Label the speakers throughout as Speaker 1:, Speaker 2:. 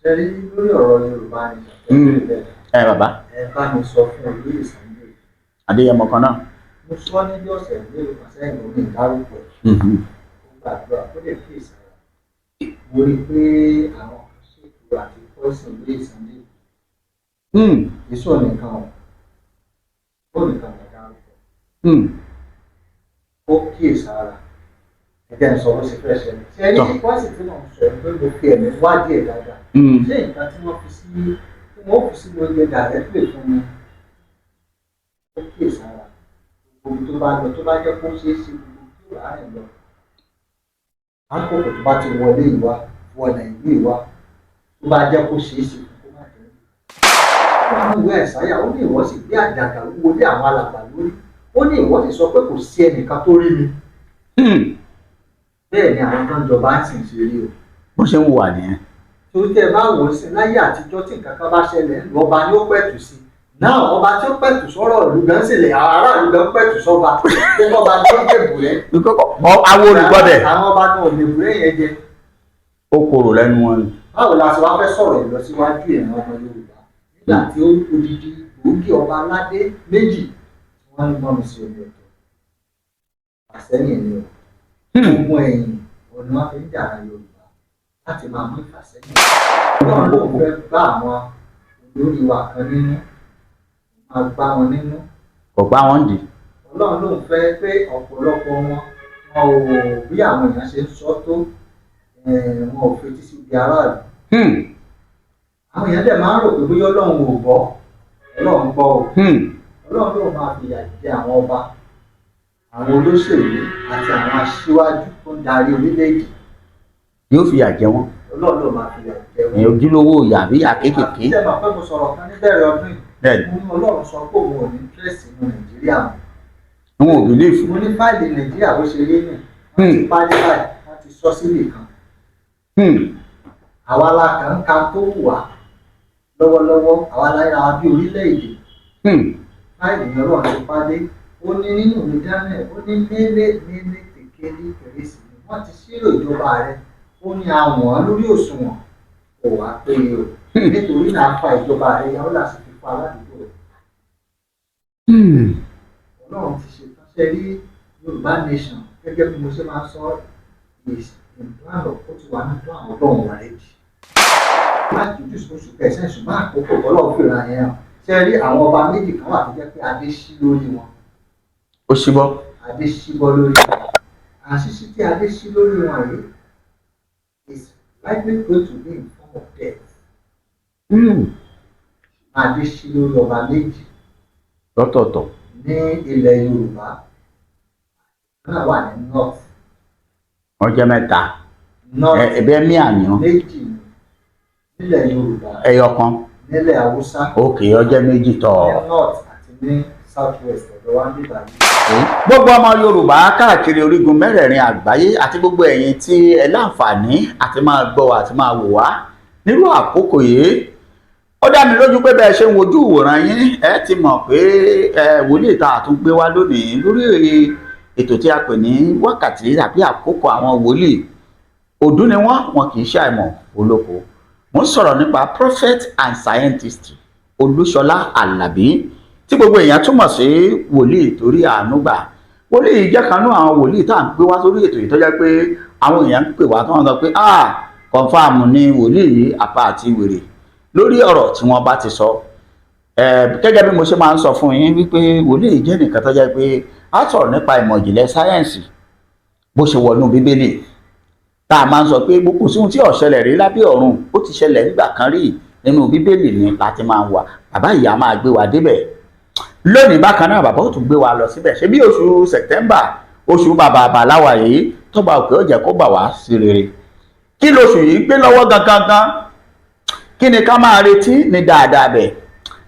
Speaker 1: Ṣe rí lórí ọ̀rọ̀ Yorùbá Nation tẹ́lẹ̀,
Speaker 2: Ẹ bàbá.
Speaker 1: Ẹ bá mi sọ fún olóyè Sunday
Speaker 2: Adéyẹmọ kan náà.
Speaker 1: Mo sọ ní bí ọ̀sẹ̀ mélòó kan sẹ́yìn, mo ní ìdárúkọ ẹ̀. Ó gbàdúrà, ó lè fi ìsàrà. Mo rí i pé àwọn kan ṣètò àti poison olóyè Sunday. Èso nìkan o, ó nìkan ní dárúkọ. Ó kíyèsára. Ẹ jẹ́ n sọ bó ṣe fẹ́ ṣẹlẹ̀. Ṣe rí poison tí mò ń sọ yìí, pé mo fi ẹ̀mí wádìí ẹ̀ dáadáa. Ṣé nǹkan tí wọ́n fi sí, tí wọ́n fi sí oúnjẹ directly fún mi? Ó kíyèsára. Gbogbo ibi tó bá lọ, tó bá jẹ́ kó ṣeé ṣe, gbogbo tí ó bá rìn lọ àkókò tó bá ti wọlé ìwá wọ Nàìjíríà wá, tó bá jẹ́ kó ṣeé ṣe fún kó má jẹ́. Wọ́n ní ìwé Àìsáyà, ó ní ìwọ sì gbé àjàgà wúwo lé àwọn alàgbà lórí. Ó ní ìwọ sì sọ pé kò sí ẹnìkan tó rí mi. Bẹ́ẹ̀ ni àwọn tó ń jọba ń sìn ṣe rí o.
Speaker 2: Bó ṣe ń wà nìyẹn.
Speaker 1: Torí tẹ́ ẹ bá wò ó sí, láyé àtijọ́, tí nǹkan kan bá ṣẹlẹ̀ ńlọ, ọba ni ó pẹ̀tù sí. Náà ọba tí ó pẹ̀tù sọ́rọ̀ ìlú gan sì lè, àwọn aráàlú gan pẹ̀tù sọ́ba pé ọba tó ń jẹ̀bù rẹ̀.
Speaker 2: Awo olùgbọ́dẹ̀.
Speaker 1: Àwọn ọba náà ò lè bùrẹ́ yẹn jẹ.
Speaker 2: Ó korò lẹ́nu wọn ni.
Speaker 1: Báwo la ṣe wá fẹ́ sọ̀rọ̀ ìlọsíwájú ìran ọmọ Yorùbá nígbà tí ó odidi gbòógì ọba aládé méjì tí wọ́n ní gbọ́n mi sí omi ọ̀tọ̀ àsẹ́yìn ni o? Ogun ẹ̀yìn ọ̀nà wọn fi ń jàrá Yorùbá láti máa mú ìfàsẹ́yìn. Ọlọ́run ló fẹ́ bá àwọn olórí wa kan nínú, máa gbá wọn nínú.
Speaker 2: Kò pa wọ́n dì.
Speaker 1: Ọlọ́run ló ń fẹ́ pé ọ̀pọ̀lọpọ̀ wọn, wọn ò bí àwọn èèyàn ṣe ń sọ tó, wọn ò fetí sí ibi aráàlú. Àwọn èèyàn dẹ̀ máa ń rò pé bóyá Ọlọ́run ò gbọ́. Ọlọ́run gbọ́ o. Ọlọ́run ló máa fìyà jẹ àwọn ọba, àwọn olóṣèlú àti àwọn aṣíwájú tó ń darí orílẹ̀-èdè.
Speaker 2: Yóò fìyà jẹ wọ́n.
Speaker 1: Ọlọ́run ló máa fìyà jẹ wọ́n.
Speaker 2: Èèyàn ojúlówó ìyà bí ìyà kéékèèké.
Speaker 1: Ṣé máa pẹ́ mo sọ̀rọ̀ kan níbẹ̀rẹ̀ ọdún yìí?
Speaker 2: Bẹ́ẹ̀ni.
Speaker 1: Mo ní Ọlọ́run sọ pé òun ò ní interest nínú Nàìjíríà mọ́.
Speaker 2: Wọn ò believe.
Speaker 1: Mo ní fáìlì Nàìjíríà bó ṣe rí nì, wọ́n ti pálí báyìí, wọ́n ti sọ síbì kan. Àwa la kàn ń ka tó wù wá lọ́wọ́lọ́wọ́, àwa la yára bí orílẹ̀-èdè. Fáìlì yẹn, Ọlọ́run ti pálí. Ó ní nínú ìwé Daniel, ó ní mélé mélé tèkéli fèrèsì ni wọ́n ti ṣírò ìjọba rẹ̀. Ó ní àwọn lórí òṣùwọ̀n kò wá péye o. Nítorí náà fa ìjọba rẹ̀ yà, ó là sì fi fa aládùúgbò rẹ̀. Ọlọ́run ti ṣetán. Ṣe rí Yorùbá Nation, gẹ́gẹ́ bí mo ṣe máa ń sọ, is in plan of, ó ti wà ní plan Ọlọ́run already láti ojú oṣù kẹsàn-án, ṣùgbọ́n àkókò Ọlọ́run fìràn yẹn hàn. Ṣe rí àwọn ọba méjì kan wà tó jẹ́ pé adé ṣí lórí wọn.
Speaker 2: Ó ṣíbọ́.
Speaker 1: Adé ṣíbọ́ lórí wọn. Àṣìṣe tí adé ṣí lórí wọn yìí is likely going to be in form of death. Adé ṣí lórí ọba méjì
Speaker 2: lọ́tọ̀ọ̀tọ̀
Speaker 1: ní ilẹ̀ Yorùbá náà wà ní north.
Speaker 2: Wọ́n jẹ́ mẹ́ta.
Speaker 1: North.
Speaker 2: Ẹbẹ mí àníyàn.
Speaker 1: Méjì ní nílẹ̀ Yorùbá.
Speaker 2: Ẹyọ kan.
Speaker 1: Nílẹ̀ Haúsá.
Speaker 2: Òkè, ọjọ́ méjì tọ̀.
Speaker 1: Ní north àti ní south west ọ̀dọ̀ wa ń bíbá yìí.
Speaker 2: Gbogbo ọmọ Yorùbá káàkiri orígun mẹ́rẹ̀ẹ̀rin àgbáyé àti gbogbo ẹ̀yin tí ẹ láǹfààní àti máa gbọ́ wa àti máa wò wá nírú àkókò yìí, ó dá mi lójú pé bẹ́ẹ̀ ṣe ń wojú ìwòran yín, ẹ ti mọ̀ pé ẹ wòlíì tá a tún gbé wá lónìí lórí ètò tí a pè ní Wákàtí àbí Àkókò Àwọn Wòlíì, òdú ni wọ́n, wọn kì í ṣàìmọ̀ olóko. Mo ń sọ̀rọ̀ nípa prophet and scientist Olúṣọlá Àlàbí, tí gbogbo èèyàn túmọ̀ sí Wòlíì Torí Àánú Gbà. Wòlíì jẹ́ kan nú àwọn wòlíì tá à ń gbé wá sórí ètò yìí tó jẹ́ pé àwọn èèyàn ń pè wá tí wọ́n sọ pé, "Ah, confirm ni wòlíì yìí, àpá àti wèrè lórí ọ̀rọ̀ tí wọ́n bá ti sọ." Gẹ́gẹ́ bí mo ṣe máa ń sọ fún yín wípé wòlíì jẹ́ nìkan tó jẹ́ pé a sọ̀rọ̀ nípa ìmọ̀ ìjìnlẹ̀ sáyẹ́ǹsì bó ṣe wọnú Bíbélì, tá a máa ń sọ pé kò sí ohun tí ò ṣẹlẹ̀ rí lábẹ́ ọ̀run, ó ti ṣẹlẹ̀ nígbà kan rí nínú Bíbélì ni láti máa wà. Bàbá ìyá máa gbé wa débẹ̀ lónìí. Bákan náà, bàbá ó tún gbé wa lọ síbẹ̀. Ṣé bí oṣù September, oṣù bàbà àbáláwa yìí, tọ́ba òkè ó jẹ́ kó bà wá sí rere, kí lóṣù yìí gbé lọ́wọ́ gangan gan? Kí ni ká máa retí ní dáadáa bẹ̀?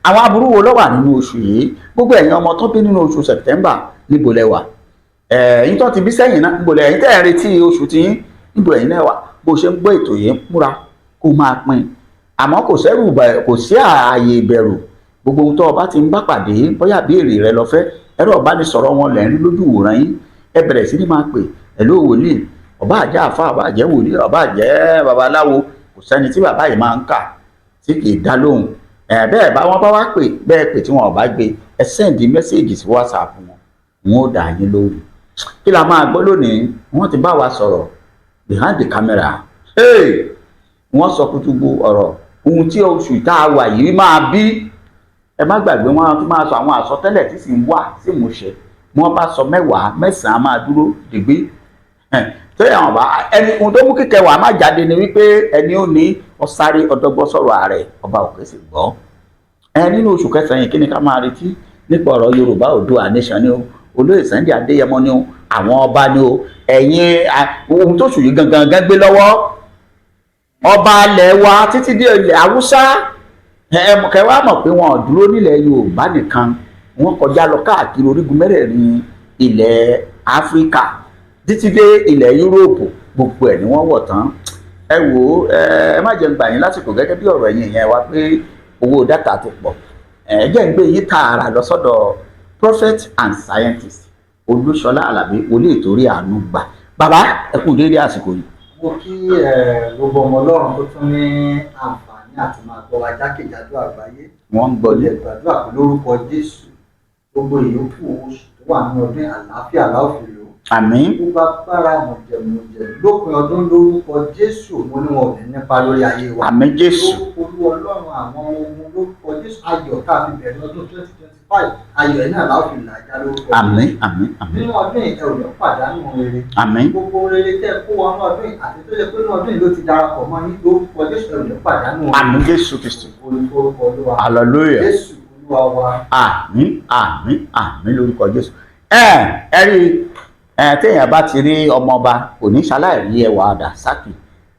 Speaker 2: Àwọn aburú wo ló wà nínú oṣù yìí? Gbogbo ẹ̀yin ọmọ tó bí nínú oṣù September, níbo lẹ wà? Ẹ̀yin tó ti bí sẹ́yìn náà, níbo lẹ? Ẹ̀yin tẹ́ ẹ̀ ń retí oṣù tí yín, níbo ẹ̀yin náà wà? Bó ṣe ń gbọ́ ètò yìí, múra kó máa pín. Àmọ́ kò sẹ́rù, kò sí ààyè ìbẹ̀rù. Gbogbo ohun tó o bá ti ń bá pàdé, bóyá béèrè rẹ lọ fẹ́, ẹ̀rọ ìbánisọ̀rọ̀ wọn lẹ̀ ń rí lójú ìwòran yín. Ẹ bẹ̀rẹ̀ sí ní máa pè ẹ̀ ló wòlíì, ọba àjẹ́ àfa, ọba àjẹ́ wòlíì, ọba àjẹ́ babaláwo. Kò Kò sẹ́ni tí bàbá yìí máa ń kà tí kì í dá lóhùn. Ẹ bẹ́ẹ̀ bá wọn bá wá pè, bẹ́ẹ̀ pè tí wọn ò bá gbé, ẹ send message sí WhatsApp wọn, wọn ó dá yín lóhùn. Kí la máa gbọ́ lónìí? Wọ́n ti bá wa sọ̀rọ̀ behind the camera. Hey! Wọ́n sọ kútùbù ọ̀rọ̀ ohun tí oṣù tá a wà yìí máa bí. Ẹ má gbàgbé, wọn tún máa sọ àwọn àsọtẹ́lẹ̀ tí sì ń wá sí ìmúṣẹ. Wọ́n bá sọ 10, 9 máa dúró dìgbì tó yẹ àwọn bá ẹni. Ohun tó mú kíkẹ́ wàá má jáde ni wípé ẹni ó ní ọ̀sáré ọdọ́gbọ́ sọ̀rọ̀ ààrẹ ọba òkè sì gbọ́ ẹ. Nínú oṣù kẹsàn-án yìí, kí ni ká máa retí nípa ọ̀rọ̀ Yorùbá Oòduà Nation ni o, olóyè Sunday Adéyẹmọ ni o, àwọn ọba ni o, ẹ̀yin ohun tó sùn yìí gangan gan gbé lọ́wọ́ ọba alẹ̀ wa títí dé ilẹ̀ Haúsá? Ẹ kẹ wá mọ̀ pé wọn ò dúró nílẹ̀ Yorùbá nìkan, wọ́n kọjá lọ káàkiri orígun mẹ́rẹ̀ẹ̀rin ilẹ̀ Áfíríkà títí dé ilẹ̀ Yúróòpù, gbogbo ẹ̀ ni wọ́n wọ̀ tán. Ẹ wò ó, ẹ má jẹun gbà yín lásìkò gẹ́gẹ́ bí ọ̀rọ̀ ẹ̀yìn yẹn wá pé owó data ti pọ̀. Ẹ jẹ́ ń gbé yín tààrà lọ sọ́dọ̀ prophet and scientist Olúṣọlá Àlàbí, wòlíì ìtorí àánú gbà. Bàbá, ẹ kú déédéé àsìkò yìí.
Speaker 1: Mo kí gbogbo ọmọ Ọlọ́run tó tún ní àǹfààní àti máa gbọ́ wa jákèjádò àgbáyé.
Speaker 2: Wọ́n ń gbọ́
Speaker 1: Lè
Speaker 2: yín.
Speaker 1: gbàdúrà pé lórúkọ Jésù, gbogbo ìyókù oṣù tó wà ní ọdún, àlàáfíà la ó fi lò ó.
Speaker 2: Àmín.
Speaker 1: Gbogbo agbára mọ̀jẹ̀mọ̀jẹ̀ lópin ọdún, lórúkọ Jésù, mo ní wọn ò ní nípa lórí ayé wa.
Speaker 2: Àmín Jésù.
Speaker 1: Lórúkọ Olúwa Ọlọ́run àwọn ọmọ ogun, lórúkọ Jésù, ayọ̀ tá a fi bẹ̀rẹ̀ ọdún 2025, ayọ̀ ẹ̀ náà la ó fi làjà lórúkọ
Speaker 2: Àmín, àmín, àmín.
Speaker 1: Nínú ọdún yìí, ẹ ò ní pàdánù rere.
Speaker 2: Àmín.
Speaker 1: Gbogbo rere tẹ́ ẹ kó wọnú ọdún yìí àti tó yẹ pé nínú ọdún yìí ló ti darapọ̀ mọ́ yín, lórúkọ Jésù, ẹ ò ní pàdánù rere.
Speaker 2: Àmín Jésù Kristi.
Speaker 1: Olùforúkọ Olúwa.
Speaker 2: Hallelujah.
Speaker 1: Jésù Olúwa wa.
Speaker 2: Àmín, àmín, àmín lórúkọ Jésù. Ẹ ẹ rí ẹ, téèyàn bá ti rí ọmọọba, kò ní ṣaláì rí ẹwà àdàsákì.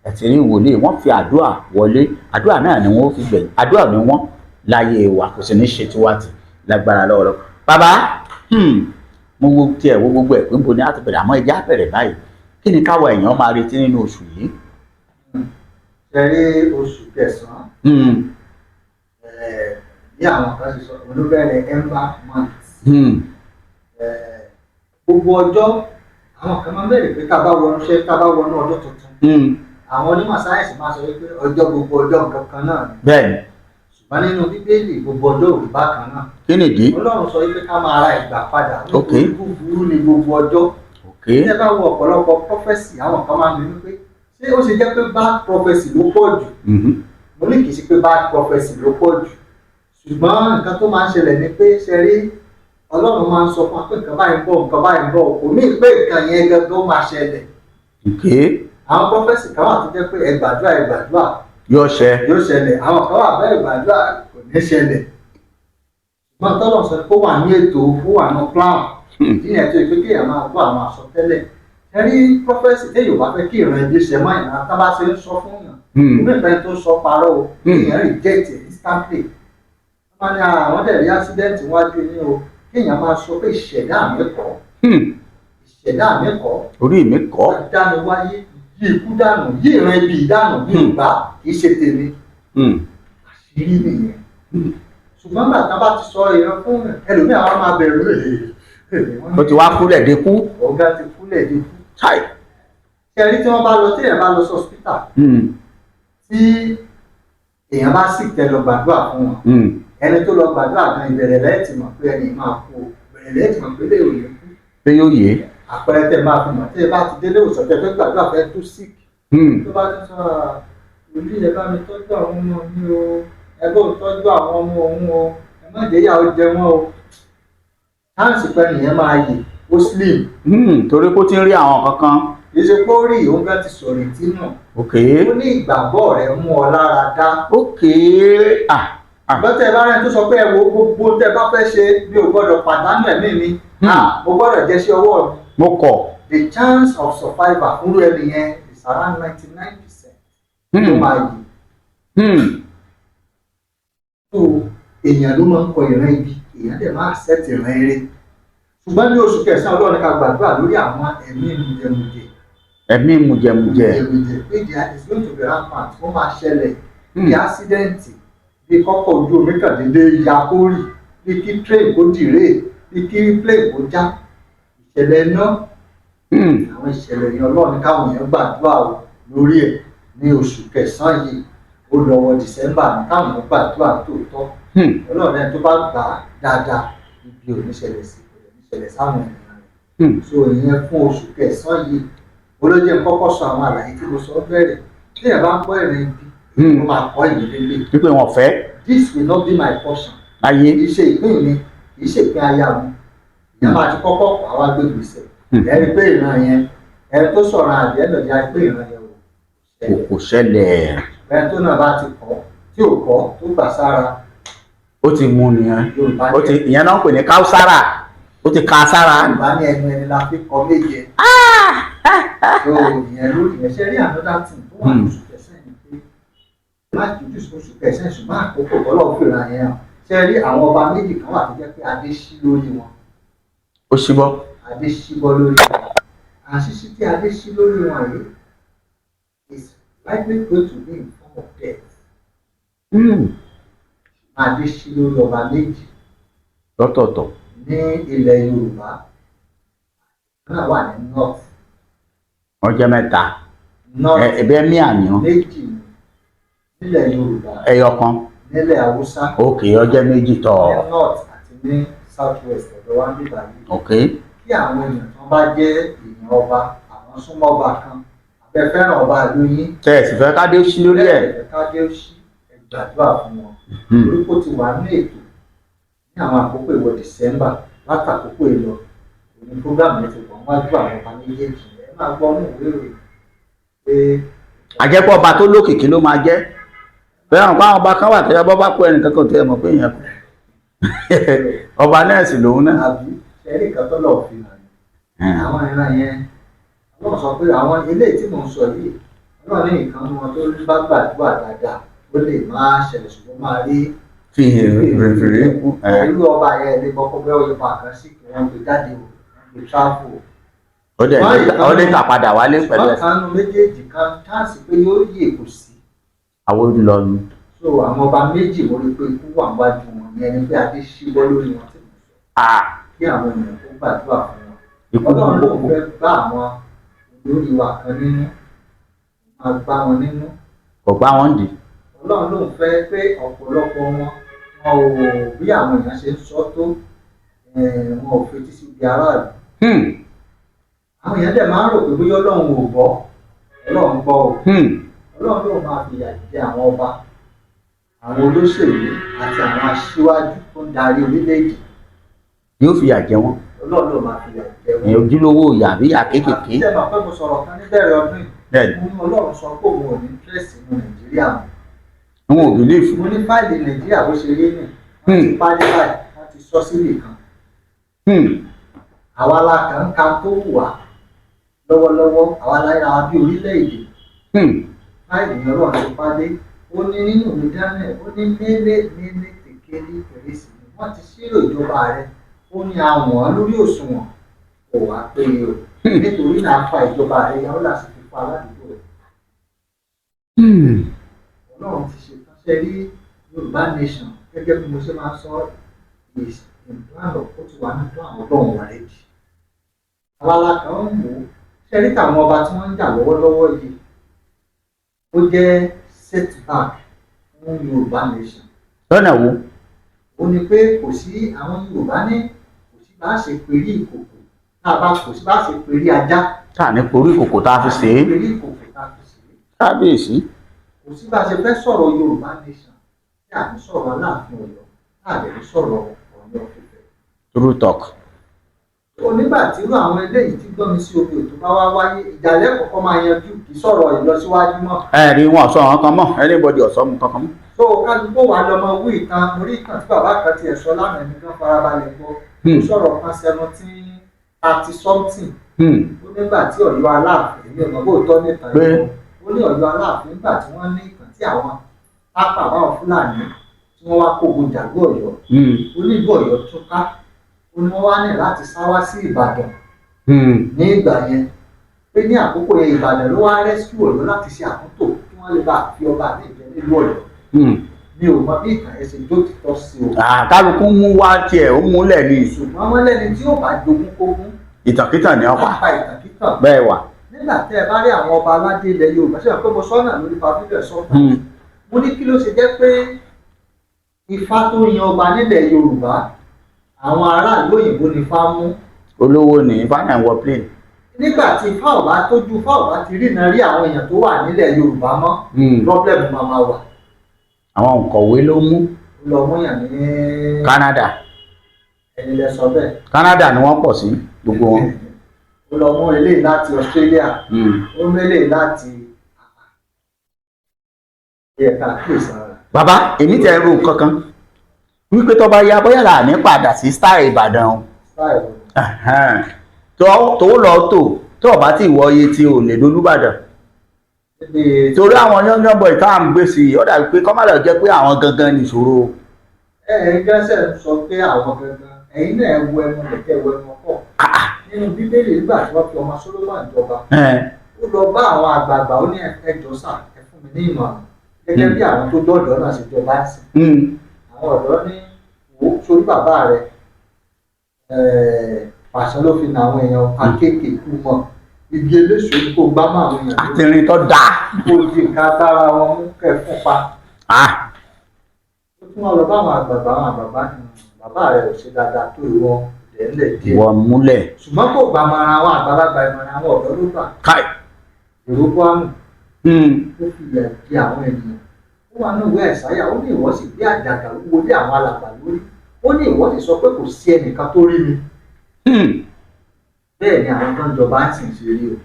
Speaker 2: Ẹ ti rí wòlíì, wọ́n fi àdúrà wọlé, àdúrà náà ni wọ́n fi gbẹ̀yìn, àdúrà ni wọ́n láyé wa, kò sì ní ṣe tiwa tì lágbára lọ́wọ́lọ́wọ́. Bàbá, mo wo tiẹ̀ wo gbogbo ẹ̀ pé níbo ni a ti bẹ̀rẹ̀, àmọ́ ẹja bẹ̀rẹ̀ báyìí. Kí ni káwa èèyàn máa retí nínú oṣù yìí?
Speaker 1: Ṣe rí oṣù kẹsàn-án, bí àwọn kan ṣe sọ, olúbẹ̀rẹ̀ ember month. Gbogbo ọjọ́, àwọn kan máa ń bẹ̀rẹ̀ pé tá a bá wọnú iṣẹ́, tá a bá wọnú ọdún tuntun, àwọn onímọ̀ sáyẹ́ǹsì máa sọ wípé ọjọ́, gbogbo ọjọ́ nǹkan kan náà ni. Ṣùgbọ́n nínú Bíbélì, gbogbo ọjọ́ ò rí bákan náà.
Speaker 2: Kí nìdí?
Speaker 1: Ọlọ́run sọ wípé ká máa ra ìgbà padà, nítorí búburú ni gbogbo ọjọ́. Tí ẹ bá wo ọ̀pọ̀lọpọ̀ prophecy, àwọn kan máa ń bi wípé ṣé ó ṣe jẹ́ pé bad prophecy ló pọ̀ jù? Mo ní kì í ṣe pé bad prophecy ló pọ̀ jù, ṣùgbọ́n nǹkan tó máa ń ṣẹlẹ̀ ni pé, ṣe rí, Ọlọ́run máa ń sọ fún wa pé nǹkan báyìí ń bọ̀, nǹkan báyìí ń bọ̀, kò ní pé nǹkan yẹn gangan ó máa ṣẹlẹ̀. Àwọn prophecy kan wà tó jẹ́ pé ẹ gbàdúrà, ẹ gbàdúrà,
Speaker 2: Yóò ṣẹ.
Speaker 1: yóò ṣẹlẹ̀. Àwọn kan wà bẹ́ẹ̀ gbàdúrà, kò ní ṣẹlẹ̀. Ṣùgbọ́n tọ́lọ̀ sọ pé ó wà ní ètò, ó wà ní plan. Ìdí yẹn tó yẹ pé kéèyàn máa gbọ́ àwọn àsọtẹ́lẹ̀. Ẹ rí prophecy, téèyàn bá fẹ́ kí ìran ẹbí ṣe mọ́ ìran tá bá ṣe ń sọ fún yàn, omi ìfẹ́ tó sọ parọ́ o, kéèyàn reject it instantly. Wọ́n máa ní àwọn dẹ̀ rí accident wájú yín o, kéèyàn máa sọ pé ìṣẹ̀dá mi kọ́, ìṣẹ̀dá mi kọ́.
Speaker 2: Orí mi kọ́.
Speaker 1: Dáni wáyé, yí ikú dànù, yí ìran ibi dànù, bí ìgbà kì í ṣe tèmi. Àṣírí nìyẹn. Ṣùgbọ́n bàtà bá ti sọ ìran fún ẹlòmíì, àwọn máa bẹ̀rù.
Speaker 2: Ó ti wá kúlẹ̀ dé kú.
Speaker 1: Ọ̀gá ti kúlẹ̀ dé kú.
Speaker 2: Chai.
Speaker 1: Ṣe rí, tí wọ́n bá lọ, tí èèyàn bá lọ sí hospital, tí èèyàn bá sì tẹ lọ gbàdúrà fún wọn, ẹni tó lọ gbàdúrà gan, ìbẹ̀rẹ̀ lẹ́yìn tí mọ̀ pé ẹni máa kú o, ìbẹ̀rẹ̀ lẹ́yìn tí mọ̀ pé lè ò ní kú.
Speaker 2: Pé yóò yé.
Speaker 1: Àpẹẹrẹ tẹ máa fi mọ̀, tí ẹ bá ti délé ìwòsàn, tẹ fẹ́ gbàdúrà fẹ́ tó sick, tó bá ti sọ, "Wòlíì, ẹ bá mi tọ́jú àwọn ọmọ mi o, ẹ bó ń tọ́jú àwọn ọmọ òun o, ẹ má jẹ́ ìyàwó jẹ wọ́n o," chance pé nìyẹn máa yè ó slim.
Speaker 2: Torí kó ti ń rí àwọn kankan.
Speaker 1: Kì í ṣe pé ó rí, òun gan ti sọ̀rọ̀ ìtì náà. Ó ní ìgbàgbọ́ rẹ̀ mú ọ lára dá.
Speaker 2: Ok, ah, ah.
Speaker 1: Ṣùgbọ́n tẹ́ ẹ bá rẹ́ni tó sọ pé ẹ wo, gbogbo tẹ́ ẹ bá fẹ́ ṣe, mi ò gbọ́dọ̀ pàdánù ẹ̀mí mi, ah, mo gbọ́dọ̀ jẹ́ sí ọwọ́ mi,
Speaker 2: Mo kọ̀.
Speaker 1: the chance of survival fúnrú ẹni yẹn is around 99% ló máa yè. So èèyàn ló máa ń kọ ìran ibi, èèyàn dẹ̀ máa accept ìran eré. Ṣùgbọ́n ní oṣù kẹsàn-án, Ọlọ́run ní ká gbàdúrà lórí àwọn ẹ̀mí mùjẹmùjẹ.
Speaker 2: Ẹ̀mí mùjẹmùjẹ.
Speaker 1: Mùjẹmùjẹ, pé there is going to be rampant, ó máa ṣẹlẹ̀, bí accident, bí kọ́kọ́ ojú omi kàn déédéé ya kó rì, bí kí train kó derail, bí kí plane kó já, ìṣẹ̀lẹ̀ iná. Àwọn ìṣẹ̀lẹ̀ yẹn, Ọlọ́run ní káwọn èèyàn gbàdúrà o lórí ẹ̀ Ní oṣù kẹsàn-án yìí, ó lọ́wọ́ December, táwọn gbàdúrà tòótọ́. Ọlọ́run ẹni tó bá gbà á dáadáa, ibi ò ní ṣẹlẹ̀ sí, kò ní ṣẹlẹ̀ sáwọn ènìyàn rẹ̀. So ìyẹn fún oṣù kẹsàn-án yìí. Olójẹ́ ń kọ́kọ́ sọ àwọn àlàyé tí mo sọ bẹ̀rẹ̀. Tí èèyàn bá ń gbọ́ ìrìn ibi, ó máa kọ́ ìwé lélẹ̀.
Speaker 2: Wípé wọn fẹ́.
Speaker 1: This will not be my portion.
Speaker 2: Ayé.
Speaker 1: Kì í ṣe ìpín mi, kì í ṣe ìpín aya mi. Ìyẹn máa ti kọ́kọ́ àwa gbé gbèsè. Ẹ rí pé ìran yẹn, ẹni tó sọ̀rọ̀ àbí ẹ̀ lọ́jà pé ìran yẹn ò
Speaker 2: Kò ṣẹlẹ̀.
Speaker 1: Ẹni tó náà bá ti kọ́, tí ò kọ́, tó gbà sára.
Speaker 2: Ó ti mú nìyẹn.
Speaker 1: Yorùbá
Speaker 2: Ó ti, ìyẹn náà ń pè ní káúsára, ó ti ka sára.
Speaker 1: Yorùbá ní ẹnu ẹni la fi kọ méje. So ìyẹn lórí ìyẹn. Ṣe rí another thing tó wà lóṣù kẹsàn-án ni pé má jùjú oṣù kẹsàn-án, ṣùgbọ́n àkókò tọ́lọ́ fìràn yẹn hàn. Ṣe rí àwọn ọba méjì kan wà tó jẹ́ pé adé ṣí lórí wọn.
Speaker 2: Ó ṣíbọ́.
Speaker 1: Adé ṣíbọ́ lórí wọn. Àṣìṣe tí adé ṣí lórí wọn yìí is likely going to be in form of death. Adé ṣí lórí ọba méjì
Speaker 2: Lọ́tọ̀ọ̀tọ̀.
Speaker 1: ní ilẹ̀ Yorùbá náà wà ní north.
Speaker 2: Wọ́n jẹ́ mẹ́ta.
Speaker 1: North.
Speaker 2: Ẹbí ẹmí àníyàn.
Speaker 1: Méjì ní nílẹ̀ Yorùbá.
Speaker 2: Ẹyọ kan.
Speaker 1: Nílẹ̀ Haúsá.
Speaker 2: Ok, ọjọ́ méjì tọ̀.
Speaker 1: Ní north àti ní south west ọ̀dọ̀ wa ń bíbá yìí. Kí àwọn èèyàn tó bá jẹ́ èèyàn ọba, àwọn súnmọ́ ọba kan, àbẹ fẹ́ràn ọba ìlú yín,
Speaker 2: Tẹ́ ẹ̀ sì fẹ́ kádé ó ṣí lórí ẹ̀.
Speaker 1: Bẹ́ẹ̀ kádé ó ṣí, ẹ gbàdúrà fún wọn. Torí kó ti wà ní ètò ní àwọn àkókò ìwọ December, látàkókò ìlọ òní program yẹn ti wọ́n wájú àwọn ọba méjèèjì. Ẹ máa gbọ́ ní ìwé ìròyìn pé
Speaker 2: Àjẹpọ̀ ọba tó lókìkí ló máa jẹ́ fẹ́ràn pé àwọn ọba kan wà tẹ́lẹ̀, bọ́ bá kú, ẹnìkan kan tẹ́ ẹ mọ̀ pé èèyàn kú, ọba náà sì lòun náà.
Speaker 1: Àbí ṣẹ́rí kan tó lọ́ọ́ fi hàn ní àwọn ìran yẹn. Ọlọ́run sọ pé àwọn eléyìí tí mò ń sọ yìí, Ọlọ́run ní nǹkan wọn tó bá gbàdúrà dáadáa, ó lè má ṣẹlẹ̀, ṣùgbọ́n máa rí
Speaker 2: Fi fèrè kú.
Speaker 1: Irú ọba yẹn lè gbọ́ pé ó yẹ pa kan sí kí wọ́n gbé jáde o, wọ́n gbé travel o.
Speaker 2: Ó dẹ̀ ó lè tà padà wálé pẹ̀lú
Speaker 1: Ṣùgbọ́n
Speaker 2: ẹ̀sìn.
Speaker 1: kan nu méjèèjì kan, chance pé yóò yè kò sí.
Speaker 2: Àwọn olùlọ ni.
Speaker 1: So àwọn ọba méjì, mo rí i pé ikú wà níwájú wọn, ìyẹn ni pé adé ṣíwọ́ lórí wọn tí mo sọ. Kí àwọn èèyàn tó gbàdúrà fún wọn.
Speaker 2: Ikú.
Speaker 1: Ọlọ́run ló fẹ́ gbá àwọn olórí wa kan nínú, máa gbá wọn nínú.
Speaker 2: Kò gbá wọn dì.
Speaker 1: Ọlọ́run ló ń fẹ́ pé ọ̀pọ̀lọpọ̀ wọn, wọn ò bí àwọn èèyàn ṣe ń sọ tó, wọn ò fetí sí ibi aráàlú. Àwọn èèyàn dẹ̀ máa ń rò pé bóyá Ọlọ́run ò gbọ́. Ọlọ́run gbọ́ o. Ọlọ́run ló máa fìyà jẹ àwọn ọba, àwọn olóṣèlú àti àwọn aṣíwájú tó ń darí orílẹ̀-èdè.
Speaker 2: Yóò fìyà jẹ wọn.
Speaker 1: Ọlọ́run ló máa fìyà jẹ wọn.
Speaker 2: Ìyẹn ojúlówó ìyà àbí ìyà kéékèèké.
Speaker 1: Àti ẹ̀ máa pẹ́ mo sọ̀rọ̀ kan níbẹ̀rẹ̀ ọdún yìí.
Speaker 2: Bẹ́ẹ̀ni.
Speaker 1: Mo ní Ọlọ́run sọ pé òun ò ní interest nínú Nàìjíríà mọ́.
Speaker 2: Wọn ò believe.
Speaker 1: Mo ní fáìlì Nàìjíríà bó ṣe rí nì, wọ́n ti parí báyìí, wọ́n ti sọ síbì kan. Àwa la kàn ń ka tó wù wá lọ́wọ́lọ́wọ́, àwa la yára wa bí orílẹ̀-èdè. Fáìlì yẹn, Ọlọ́run ti pàdé. Ó ní nínú ìwé Daniel, ó ní mélé mélé tèkéli pèrèsì ni wọ́n ti ṣírò ìjọba rẹ̀. Ó ní àwọn lórí òṣùwọ̀n kò wá péye o. Nítorí náà fa ìjọba rẹ̀ yà, ó là sì fi fún aládùúgbò rẹ̀. Ọlọ́run ti ṣe tán. Ṣe rí Yorùbá nation, gẹ́gẹ́ bí mo ṣe máa ń sọ, is in plan of, ó ti wà ní plan Ọlọ́run already. Àwa la kàn ń wò ó. Ṣe rí tàwọn ọba tí wọ́n ń jà lọ́wọ́lọ́wọ́ yìí, ó jẹ́ setback fún Yorùbá nation.
Speaker 2: Lọ́nà wo?
Speaker 1: Ó ní pé kò sí, àwọn Yorùbá ní kò sí bá ṣe perí ìkòkò tá a bá, kò sí bá ṣe perí ajá
Speaker 2: Tá à ní porí ìkòkò tá a fi ṣe é.
Speaker 1: Perí ìkòkò tá a fi ṣe é.
Speaker 2: Kábíyèsí.
Speaker 1: Kò sí bá ṣe fẹ́ sọ̀rọ̀ Yorùbá nation tí a ní sọ̀rọ̀ Aláàfin Ọ̀yọ́, tá a lè ní sọ̀rọ̀ Ọọ̀ni of Ifẹ̀.
Speaker 2: True talk.
Speaker 1: Ó nígbà tí irú àwọn eléyìí tí gbọ́n mi sí omi òtún bá wá wáyé, ìjàlẹ̀ kọ̀ọ̀kan máa yanjú, kì í sọ̀rọ̀ ìlọsíwájú mọ́.
Speaker 2: Ẹ rí wọn sọ àwọn kan mọ́, anybody ọ̀sọ́ mu kankan mọ́.
Speaker 1: So kálukú wà lọmọ wí ìtàn orí ìtàn tí bàbá kan tiẹ̀ sọ lánàá, ẹni kan farabalẹ̀ gbọ́. Ó sọ̀rọ̀ kan 1730 something. Ó nígbà tí Ọ̀yọ́ Aláàfin, èmi ò mọ̀ bó tọ́ nítan yìí, ó ní Ọ̀yọ́ Aláàfin, nígbà tí wọ́n ní ìtàn tí àwọn pápá àbáwọn Fúlàní tí wọ́n wá kógun jàgbó Ọ̀yọ́, ó ní ìlú Ọ̀yọ́ túká. Ó ní wọ́n wá ní láti sá wá sí Ìbàdàn ní ìgbà yẹn, pé ní àkókò yẹn, Ìbàdàn ló wá rescue Ọ̀yọ́ láti ṣe àtúntò kí wọ́n lè bá fi ọba àti ìjẹ nílùú Ọ̀yọ́. Mi ò mọ bí ìtàn yẹn ṣe jótítọ́ sí o.
Speaker 2: Kálukú mú wá tiẹ̀, ó múlẹ̀ ní.
Speaker 1: Ṣùgbọ́n wọ́n lẹ́ni tí yóò bá jogún kógún,
Speaker 2: Ìtànkítàn ni wọ́n pa.
Speaker 1: pa ìtànkítàn.
Speaker 2: Bẹ́ẹ̀ wà.
Speaker 1: Nígbà Nígbà tẹ́ ẹ bá rí àwọn ọba aládé ilẹ̀ Yorùbá, ṣe wà pé mo sọ́nà lórí pavilion sọ́nà, mo ní kí ló ṣe jẹ́ pé Ifá tó yan ọba nílẹ̀ Yorùbá, àwọn aráàlú òyìnbó ni Ifá mú.
Speaker 2: Olówó ní Ifá náà ń wọ plane.
Speaker 1: Nígbà tí Ifá ọba tójú Ifá ọba ti rína rí àwọn èèyàn tó wà nílẹ̀ Yorùbá mọ́, problem máa wà.
Speaker 2: Àwọn òǹkọ̀wé ló mú.
Speaker 1: Lọ múyàn ní
Speaker 2: Canada.
Speaker 1: Ẹni lẹ sọ bẹ́ẹ̀.
Speaker 2: Canada ni wọ́n pọ̀ sí gbogbo wọn.
Speaker 1: Ó lọ mú eléyìí láti Australia, ó mú eléyìí láti ẹ̀ka kíyèsára.
Speaker 2: Bàbá, èmi tẹ̀ ń ro nǹkan kan wípé tó bá yá, bóyá là ní padà sí style Ìbàdàn o.
Speaker 1: Style wo?
Speaker 2: Tó lọ tó bá ti wọ iye tí ò lè dolúbàdàn.
Speaker 1: Níbi
Speaker 2: Torí àwọn yányán bọ̀ ìta à ń gbé sí i, ó dàbí pé kọ́ má lọ jẹ́ pé àwọn gangan nìṣòro.
Speaker 1: Ẹ ẹ gẹ́sẹ̀ ń sọ pé àwọn gangan, ẹ̀yin náà ẹ wo ẹmu lẹ̀kẹ́, wo ẹmu pọ̀ nínú Bíbélì. Nígbà tí wọ́n fi ọmọ Solomon jọba, ó lọ bá àwọn àgbààgbà, ó ní, "Ẹ jọ̀ọ́ sà, ẹ fún mi ní ìmọ̀ràn," gẹ́gẹ́ bí àwọn tó dọ̀dọ̀ náà ṣe jọba ń sìn. Àwọn ọ̀dọ́ ní, "Wò ó, sórí bàbá rẹ̀, pàṣán ló fi na àwọn èèyàn akéèké kú mọ́ igi eléso ni kò gbá mọ́ àwọn èèyàn lórí."
Speaker 2: Àtìrìn tó dáa.
Speaker 1: Kó di nǹkan agbára wọn mú kẹ́ fún pa. Ó tún wá lọ bá àwọn àgbààgbà. Àwọn àgbààgbà ní, "Bàbá rẹ̀ ò ṣe dáadáa tó ìwọ lẹ́lẹ̀ díẹ̀."
Speaker 2: Wọ́n múlẹ̀.
Speaker 1: Ṣùgbọ́n kò gbà mọ̀ràn àwọn àgbàlagbà, ìmọ̀ràn àwọn ọ̀dọ́ ló gbà.
Speaker 2: Káì.
Speaker 1: Jeroboamu, ó fi ìyà jẹ àwọn ènìyàn. Ó wà ní ìwé Àìsáyà, ó ní, "Ìwọ sì gbé àjàgà wúwo lé àwọn alàgbà lórí." Ó ní, "Ìwọ sì sọ pé kò sí ẹnìkan tó rí mi." Bẹ́ẹ̀ ni àwọn tó ń jọba ń sìn ṣe rí o.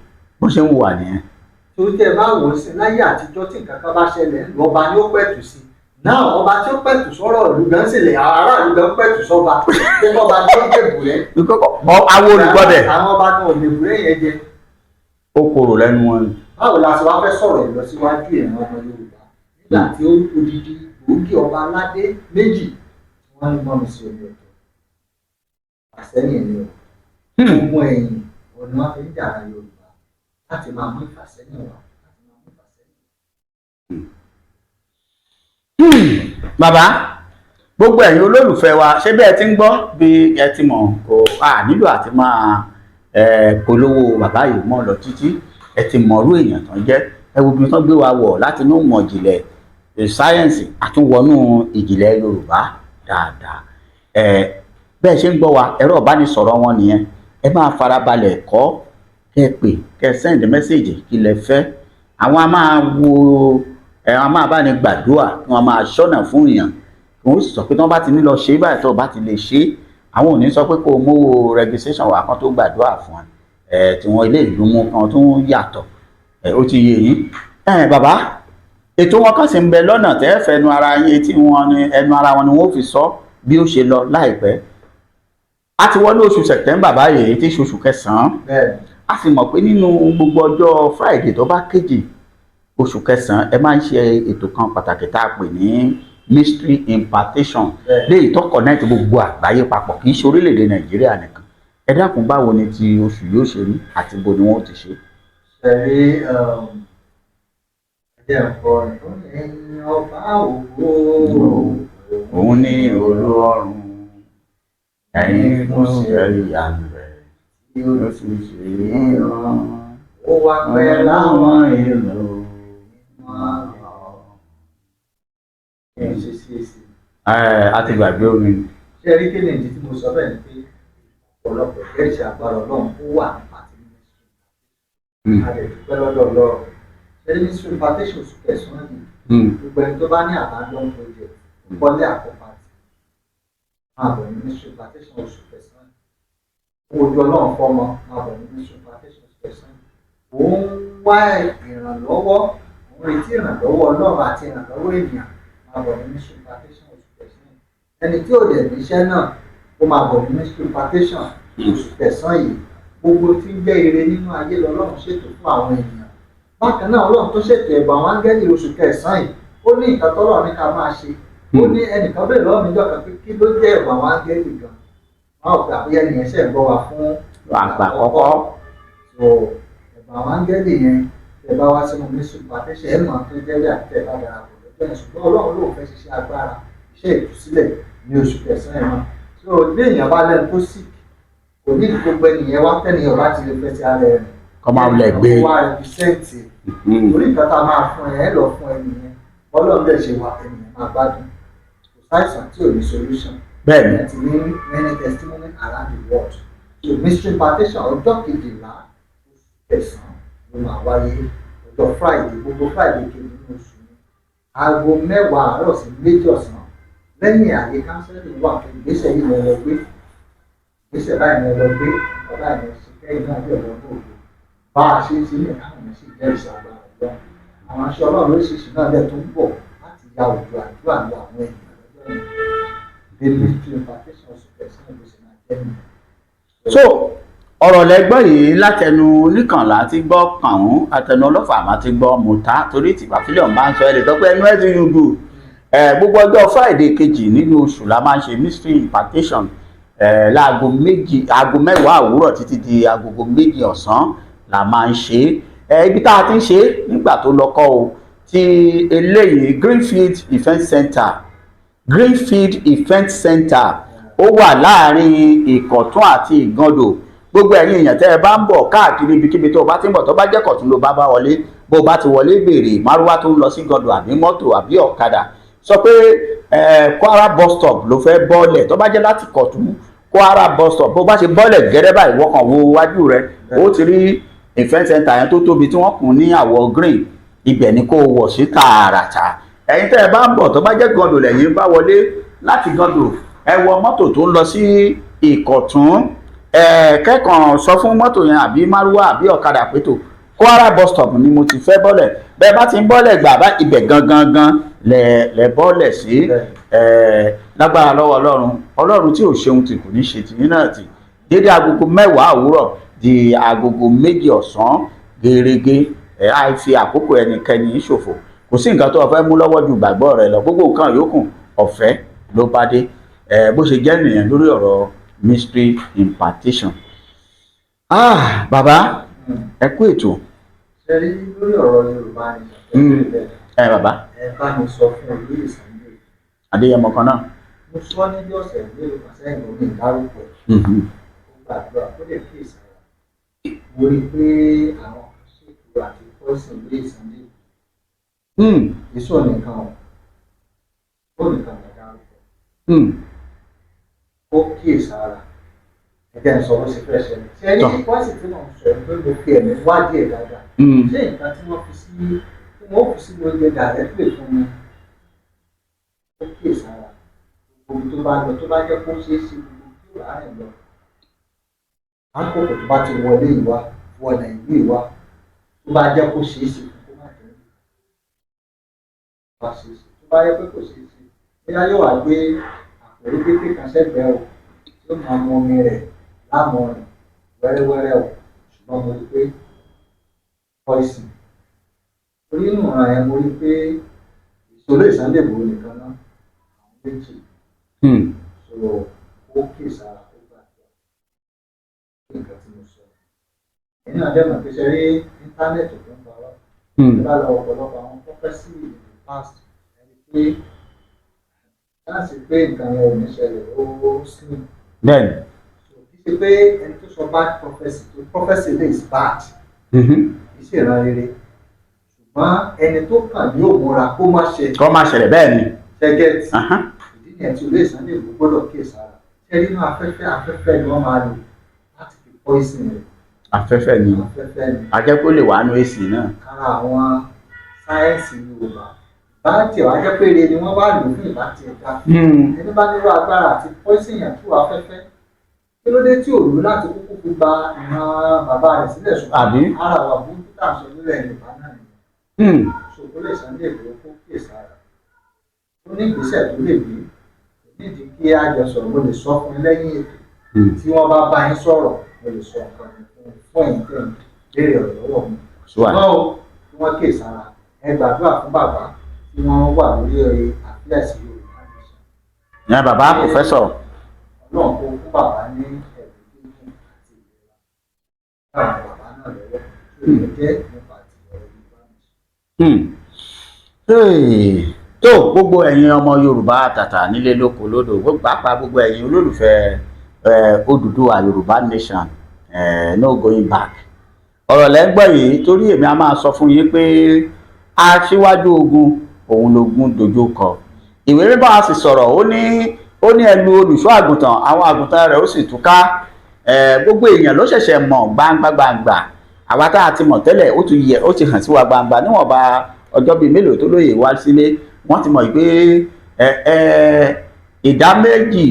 Speaker 2: Bó ṣe ń wà nìyẹn.
Speaker 1: Torí tẹ́ ẹ bá wò ó sí, láyé àtijọ́, tí nǹkan kan bá ṣẹlẹ̀ ń lọ, ọba ni ó pẹ̀tù sí. Náà ọba tí ó pẹ̀tù sọ́rọ̀ ìlú gan sì lè aráàlú gan pẹ̀tù sọ́ba pé kọ́ba tó ń jẹ̀bù rẹ̀.
Speaker 2: Awo olùgbọ́dẹ̀.
Speaker 1: Àwọn ọba kan ò lè bùrẹ́ yẹn jẹ.
Speaker 2: Ó korò lẹ́nu wọn ni.
Speaker 1: Báwo la ṣe wá fẹ́ sọ̀rọ̀ ìlọsíwájú ìran ọmọ Yorùbá nígbà tí ó odidi gbòógì ọba aládé méjì tí wọ́n ní gbọ́n mi sí omi ọ̀tọ̀ àsẹ́yìn ni o? Ogun ẹ̀yìn ọ̀nà wọn fi ń jà Yorùbá láti máa mú ìfàsẹ́yìn wá, láti máa mú ìfàsẹ́yìn.
Speaker 2: Bàbá, gbogbo ẹ̀yin olólùfẹ́ wa, ṣé bẹ́ẹ̀ ti ń gbọ́, bí ẹ ti mọ̀, kò a nílò àti máa polówó bàbá yìí mọ́ lọ títí. Ẹ ti mọ̀rú èèyàn tán jẹ́. Ẹ wo bí wọ́n gbé wa wọ̀ láti inú ìmọ̀ ìjìnlẹ̀ sáyẹ́ǹsì àtúnwọnú ìjìnlẹ̀ Yorùbá dáadáa. Bẹ́ẹ̀ ṣe ń gbọ́ wa, ẹ̀rọ ìbánisọ̀rọ̀ wọn nìyẹn. Ẹ máa farabalẹ̀ kọ́, kẹ́ ẹ pè, kẹ́ ẹ send message kí lẹ fẹ́. Àwọn a máa wo ẹ, a máa bá ní gbàdúrà, kí wọ́n máa ṣọ́nà fún èèyàn, kí wọ́n sì sọ pé tí wọ́n bá ti ní lọ ṣe é báyìí, tó o bá ti lè ṣe é, àwọn ò ní sọ pé kó o mówó registration wà kán tó gbàdúrà fún ẹ. Ẹ tí wọn ilé ìlú mú kan tó ń yàtọ̀ ẹ, ó ti yé yín. Ẹ bàbá, ètò wọn kàn sí ń bẹ lọ́nà tẹ́ fẹnu ara yín, etí wọn ni ẹnu ara wọn ni wọ́n fi sọ bí ó ṣe lọ láìpẹ́. A ti wọlé oṣù September báyìí, tí í ṣe oṣù kẹsàn-án. A sì mọ̀ pé nínú gbogbo ọjọ́ Friday tó bá kejì oṣù kẹsàn-án, ẹ máa ń ṣe ètò kan pàtàkì tá a pè ní mystery impartation, léyìí tó connect gbogbo àgbáyé papọ̀, kì í ṣe orílẹ̀-èdè Nàìjíríà nìkan. Ẹ dákun, báwo ni ti oṣù yóò ṣe rí àti bo ni wọ́n ti ṣe?
Speaker 1: Ṣẹ̀rí ẹ̀jẹ̀ nǹkan ó ní ẹ̀yin ọba ògo.
Speaker 2: Òun ní olú ọ̀run, ẹ̀yin fún ìyanu rẹ̀
Speaker 1: tí
Speaker 2: ó sì ṣe é rán
Speaker 1: ó wá pẹ́ láwọn
Speaker 2: èlò.
Speaker 1: Kí n ṣe sí èsì.
Speaker 2: Ẹ a ti gbàgbé omi.
Speaker 1: Ṣé rí, kí ni ìdí tí mo sọ bẹ́ẹ̀ ni pé ọ̀pọ̀lọpọ̀ ìjẹ́rìí agbára Ọlọ́run ó wà nípa ti ministry. A lè dúpẹ́ lọ́dọ̀ Ọlọ́run. Ṣé rí ministry impartation oṣù kẹsàn-án yìí, gbogbo ẹni tó bá ní abandon project, kọ́lé àkọ́pàtì, máa bọ̀ ní ministry impartation oṣù kẹsàn-án. Owó ojú Ọlọ́run fọ́mọ, máa bọ̀ ní ministry impartation oṣù kẹsàn-án. Òun wá ìrànlọ́wọ́, òun retí ìrànlọ́wọ́ Ọlọ́run àti ìrànlọ́wọ́ ènìyàn, máa bọ̀ ní ministry impartation oṣù kẹsàn-án. Ẹni tí ò dẹ̀ níṣẹ́ náà, ó máa bọ̀ ní ministry impartation oṣù kẹsàn-án yìí. Gbogbo tí ń jẹ́ ire nínú ayé lọ́lọ́run ṣètò fún àwọn ènìyàn. Bákan náà, Ọlọ́run tó ṣètò ẹ̀bùn àwọn áńgẹ́lì oṣù kẹsàn-án yìí, ó ní nǹkan tọ́lọ́run ní ká máa ṣe. Ó ní ẹnìkan bẹ́ẹ̀ lọ́wọ́ mi jọ kan pé kí ló jẹ́ ẹ̀bùn àwọn áńgẹ́lì gan. Wọn ò pé àbúyá ènìyàn ṣẹ̀ ń gbọ́ wa fún
Speaker 2: àgbà àkọ́kọ́.
Speaker 1: So ẹ̀bùn àwọn áńgẹ́lì yẹn, tẹ bá wá sínú ministry impartation, ẹ̀ mọ̀ tó jẹ́ bí àti tẹ bá darapọ̀ lọ́jọ́ yẹn. Ṣùgbọ́n Ọlọ́run ló fẹ́ ṣiṣẹ́ agbára, iṣẹ́ ìtúsílẹ̀ ní oṣù kẹsàn-án yẹn náà. So bí èèyàn bá lẹ́nu tó sick, kò ní gbogbo ènìyàn wá, tẹ́nìyàn bá ti lè fẹ́ sí ara ẹ̀ rìn.
Speaker 2: Kọ́ máa wulẹ̀ gbé.
Speaker 1: Kó wá represent. Orí nǹkan tá a máa fún ẹ, ẹ lọ fún ẹ nìyẹn. Ọlọ́run dẹ̀ ṣe wà, ẹnìyẹn máa gbádùn. Kò sáìsàn tí ò ní solution.
Speaker 2: Bẹ́ẹ̀ni.
Speaker 1: Ti ní many testimony around the world. So mystery impartation, ọjọ́ 12 oṣù kẹsàn-án ló máa wáyé, ọjọ́ Friday, gbogbo Friday kejì nínú oṣù ni, aago 10 àárọ̀ sí 2 ọ̀sán. Lẹ́yìn àyè counseling wà fún ìgbésẹ̀ yìí lọ lọ gbé, ìgbésẹ̀ báyìí ni ẹ lọ gbé, bàbá yẹn ṣe kẹ́yìn náà bí ọ̀dọ́ náà ògo bá a ṣe ń ṣe ní káwọn èèyàn sì jẹ́ ìṣe agbára Ọlọ́run. Àwọn aṣọ Ọlọ́run lóríṣiríṣi náà dẹ̀ tó ń bọ̀ láti ya òjò àdúrà lọ àwọn ènìyàn lọ́jọ́ yẹn. The mystery impartation, oṣù kẹsàn-án ló ṣe máa jẹ́ nìyẹn.
Speaker 2: So ọ̀rọ̀ lẹ́gbọ́n yìí látẹnu oníkànlá ti gbọ́ kàún, àtẹnu ọlọ́fà àmà ti gbọ́ mùtá, torí tìgbà fílíọ̀n bá ń sọ ẹ lè tọ́ pé ẹnu ẹ ti yùdù ẹ. Gbogbo ọjọ́ Friday kejì nínú oṣù la máa ń ṣe mystery impartation ẹ, láago 2, aago 10 àwúrọ̀ títí di agogo 2 ọ̀sán la máa ń ṣe é. Ibi tá a ti ń ṣe é nígbà tó lọ kọ́ o ti eléyìí, Greenfield Event Center. Greenfield Event Center, ó wà láàrin Ìkọ̀tún àti Ìgàndò. Gbogbo ẹ̀yin èèyàn tẹ́ ẹ bá ń bọ̀ káàkiri, ibikíbi tó o bá ti ń bọ̀, tó bá jẹ́ Kọ̀tún ló bá bá wọlé, bó o bá ti wọlé, béèrè márúwá tó ń lọ sí Ìgàndò àbí mọ́tò àbí ọ̀kadà, sọ pé Kwara bus stop ló fẹ́ bọ́ọ̀lẹ̀. Tó bá jẹ́ láti Kọ̀tún, Kwara bus stop, bó bá ṣe bọ́ọ̀lẹ̀ gẹ́rẹ́ báyìí, wọ́kàn wo wájú rẹ, ó ti rí event center yẹn tó tóbi tí wọ́n kùn ní àwọ̀ green. Ibẹ̀ ni kó o wọ̀ sí tààràtà. Ẹ̀yin tẹ́ ẹ bá ń bọ̀, tó bá jẹ́ Gàndò lẹ́yìn bá wọlé, láti Gàndò, ẹ wọ mọ́tò tó ń lọ sí Ìkọ̀tún, ẹ kẹ́kàn sọ fún mọ́tò yẹn àbí márúwá àbí ọ̀kadà pétò Kwara bus stop ni mo ti fẹ́ bọ́lẹ̀. Bẹ́ẹ̀ bá ti ń bọ́lẹ̀ gbà bá ibẹ̀ gangan gan lẹ̀ lẹ̀ bọ́lẹ̀ sí. Ẹ lágbára lọ́wọ́ Ọlọ́run, Ọlọ́run tí ò ṣeun tì kò ní ṣe tìyín náà tì. Dédé agogo 10 àwúrọ̀ di agogo 2 ọ̀sán gẹ́rẹ́gẹ́. Ẹ á fi àkókò ẹnikẹ́ni ṣòfò. Kò sí nǹkan tó o fẹ́ mú lọ́wọ́ ju ìgbàgbọ́ rẹ lọ. Gbogbo nǹkan yòókù, ọ̀fẹ́ ló bá dé. Ẹ bó ṣe jẹ́ nìyẹn lórí ọ̀rọ̀ mystery impartation. Ah, bàbá, ẹ kú ètò.
Speaker 1: Ṣe rí lórí ọ̀rọ̀ Yorùbá ni?
Speaker 2: Ẹ bàbá.
Speaker 1: Ẹ bá mi sọ fún olóyè Sunday
Speaker 2: Adéyẹmọ kan náà.
Speaker 1: Mo sọ ní bí ọ̀sẹ̀ mélòó kan sẹ́yìn, mo ní ìdárúkọ ẹ̀. Ó gbàdúrà, ó lè kí ìsára. Mo rí i pé àwọn kan ṣètò àti poison olóyè Sunday. Èso nìkan o, ó nìkan lè dárúkọ. Ó kíyèsára. Ẹ jẹ́ n sọ bó ṣe fẹ́ ṣẹlẹ̀. Ṣé ẹni poison tí mò ń sọ ẹ pé mo fi ẹ̀mí wádìí ẹ̀ dáadáa? Ṣé nǹkan tí wọ́n fi sí, tí wọ́n fi sínú oúnjẹ directly fún mi? Ó kíyèsára. Gbogbo tó bá lọ, tó bá jẹ́ kó ṣeé ṣe, gbogbo tí ó bá rìn lọ lákòókò tó bá ti wọlé ìwá wọnà ìlú ìwá, tó bá jẹ́ kó ṣeé ṣe, kó má jẹ́ bá ṣeé ṣe. Tó bá yẹ pé kò ṣeé ṣe, bóyá yóò wá gbé àpòrí pépé kan sẹ́gbẹ̀ẹ́ o, tí ó máa mu omi rẹ̀ lámọ̀rìn wẹ́rẹ́wẹ́rẹ́ o. Ṣùgbọ́n mo rí pé poison torí inú ọ̀ràn yẹn, mo rí pé ìṣòro Sunday Igboho nìkan náà, àwọn méjì. So ó kè sára, ó gbàdúrà. Nǹkan tí mo sọ, ẹ̀yin náà dẹ̀ mọ̀ pé ṣe rí internet tó ń parọ́. Ẹ bá lọ ọ̀pọ̀lọpọ̀ àwọn prophecy in the past, ẹni pé láti pé nǹkan yẹn ò ní ṣẹlẹ̀, ó slim. So kì í ṣe pé ẹni tó sọ bad prophecy, tó prophecy lè is bad, kì í ṣe ìran rere, ṣùgbọ́n ẹni tó kàn ní òmùra kó má ṣe.
Speaker 2: Kọ́ máa ṣẹlẹ̀, bẹ́ẹ̀ ni.
Speaker 1: Ṣẹ́gẹ́tì ìdí nìyẹn tí olóyè Sunday Igboho gbọ́dọ̀ kíyèsára. Ṣé nínú afẹ́fẹ́, afẹ́fẹ́ ni wọ́n máa lò láti fi poison rẹ̀.
Speaker 2: Afẹ́fẹ́ ni.
Speaker 1: Afẹ́fẹ́ ni.
Speaker 2: Ajẹ́ pé ó lè wà nù èsì náà.
Speaker 1: Ara àwọn sáyẹ́ǹsì Yorùbá bá tiẹ̀ wá jẹ́ pé ire ni wọ́n wá lò fún, ìbá tiẹ̀ dá. Ẹni bá nílò agbára àti poison yàn tú afẹ́fẹ́, kí ló dé tí ò lò láti kúkú fi ba ìran bàbá rẹ̀ sílẹ̀? Ṣùgbọ́n
Speaker 2: Àbí?
Speaker 1: ara wà burúkú tá à ń sọ nílẹ̀ Yorùbá náà nìyẹn. Ṣòkó lè Sunday Igboho kó kíyèsára. Ó ní ìgbésẹ̀ tó lè gbé. Kò nídìí kí á jọ sọ̀rọ̀, mo lè sọ fún yín lẹ́yìn ètò. Tí wọ́n bá bá yín sọ̀rọ̀, mo lè sọ nǹkan yẹn fún ẹ̀yin tẹ̀ ń béèrè ọ̀rọ̀ lọ́wọ́ mi.
Speaker 2: Sí wàhálà.
Speaker 1: Ṣùgbọ́n o, kí wọ́n kíyèsára. Ẹ gbàdúrà fún bàbá tí wọ́n wà lórí àfíàsí Yorùbá Nation.
Speaker 2: Ìyẹn bàbá professor.
Speaker 1: Ọlọ́run kó fún bàbá ní ẹ̀mí gígùn àti ìlera, káwọn bàbá náà lọ́wọ́ tó lè jẹ́ nípa ti ọ̀rọ̀ Yorùbá Nation.
Speaker 2: Hey. Tó gbogbo ẹ̀yin ọmọ Yorùbá tàtà nílé lóko lódò, pàápàá gbogbo ẹ̀yin olólùfẹ́ Odùduwà Yorùbá Nation, no going back. Ọ̀rọ̀ lẹ́ ń gbọ́ yìí, torí èmi a máa sọ fún yín pé aṣíwájú ogun òun lógun dojú kọ. Ìwé mímọ́ a sì sọ̀rọ̀, ó ní ẹlu olùṣọ́ àgùntàn, àwọn àgùntàn rẹ̀ ó sì túká. Gbogbo èèyàn ló ṣẹ̀ṣẹ̀ mọ̀ gbangba gbangba. Àwa tá a ti mọ̀ tẹ́lẹ̀, ó ti yẹ, ó ti hàn sí wa gbangba níwọ̀nba ọjọ́ bíi mélòó tó lóye wá sílé. Wọ́n ti mọ̀ pé ẹ ẹ ìdá méjì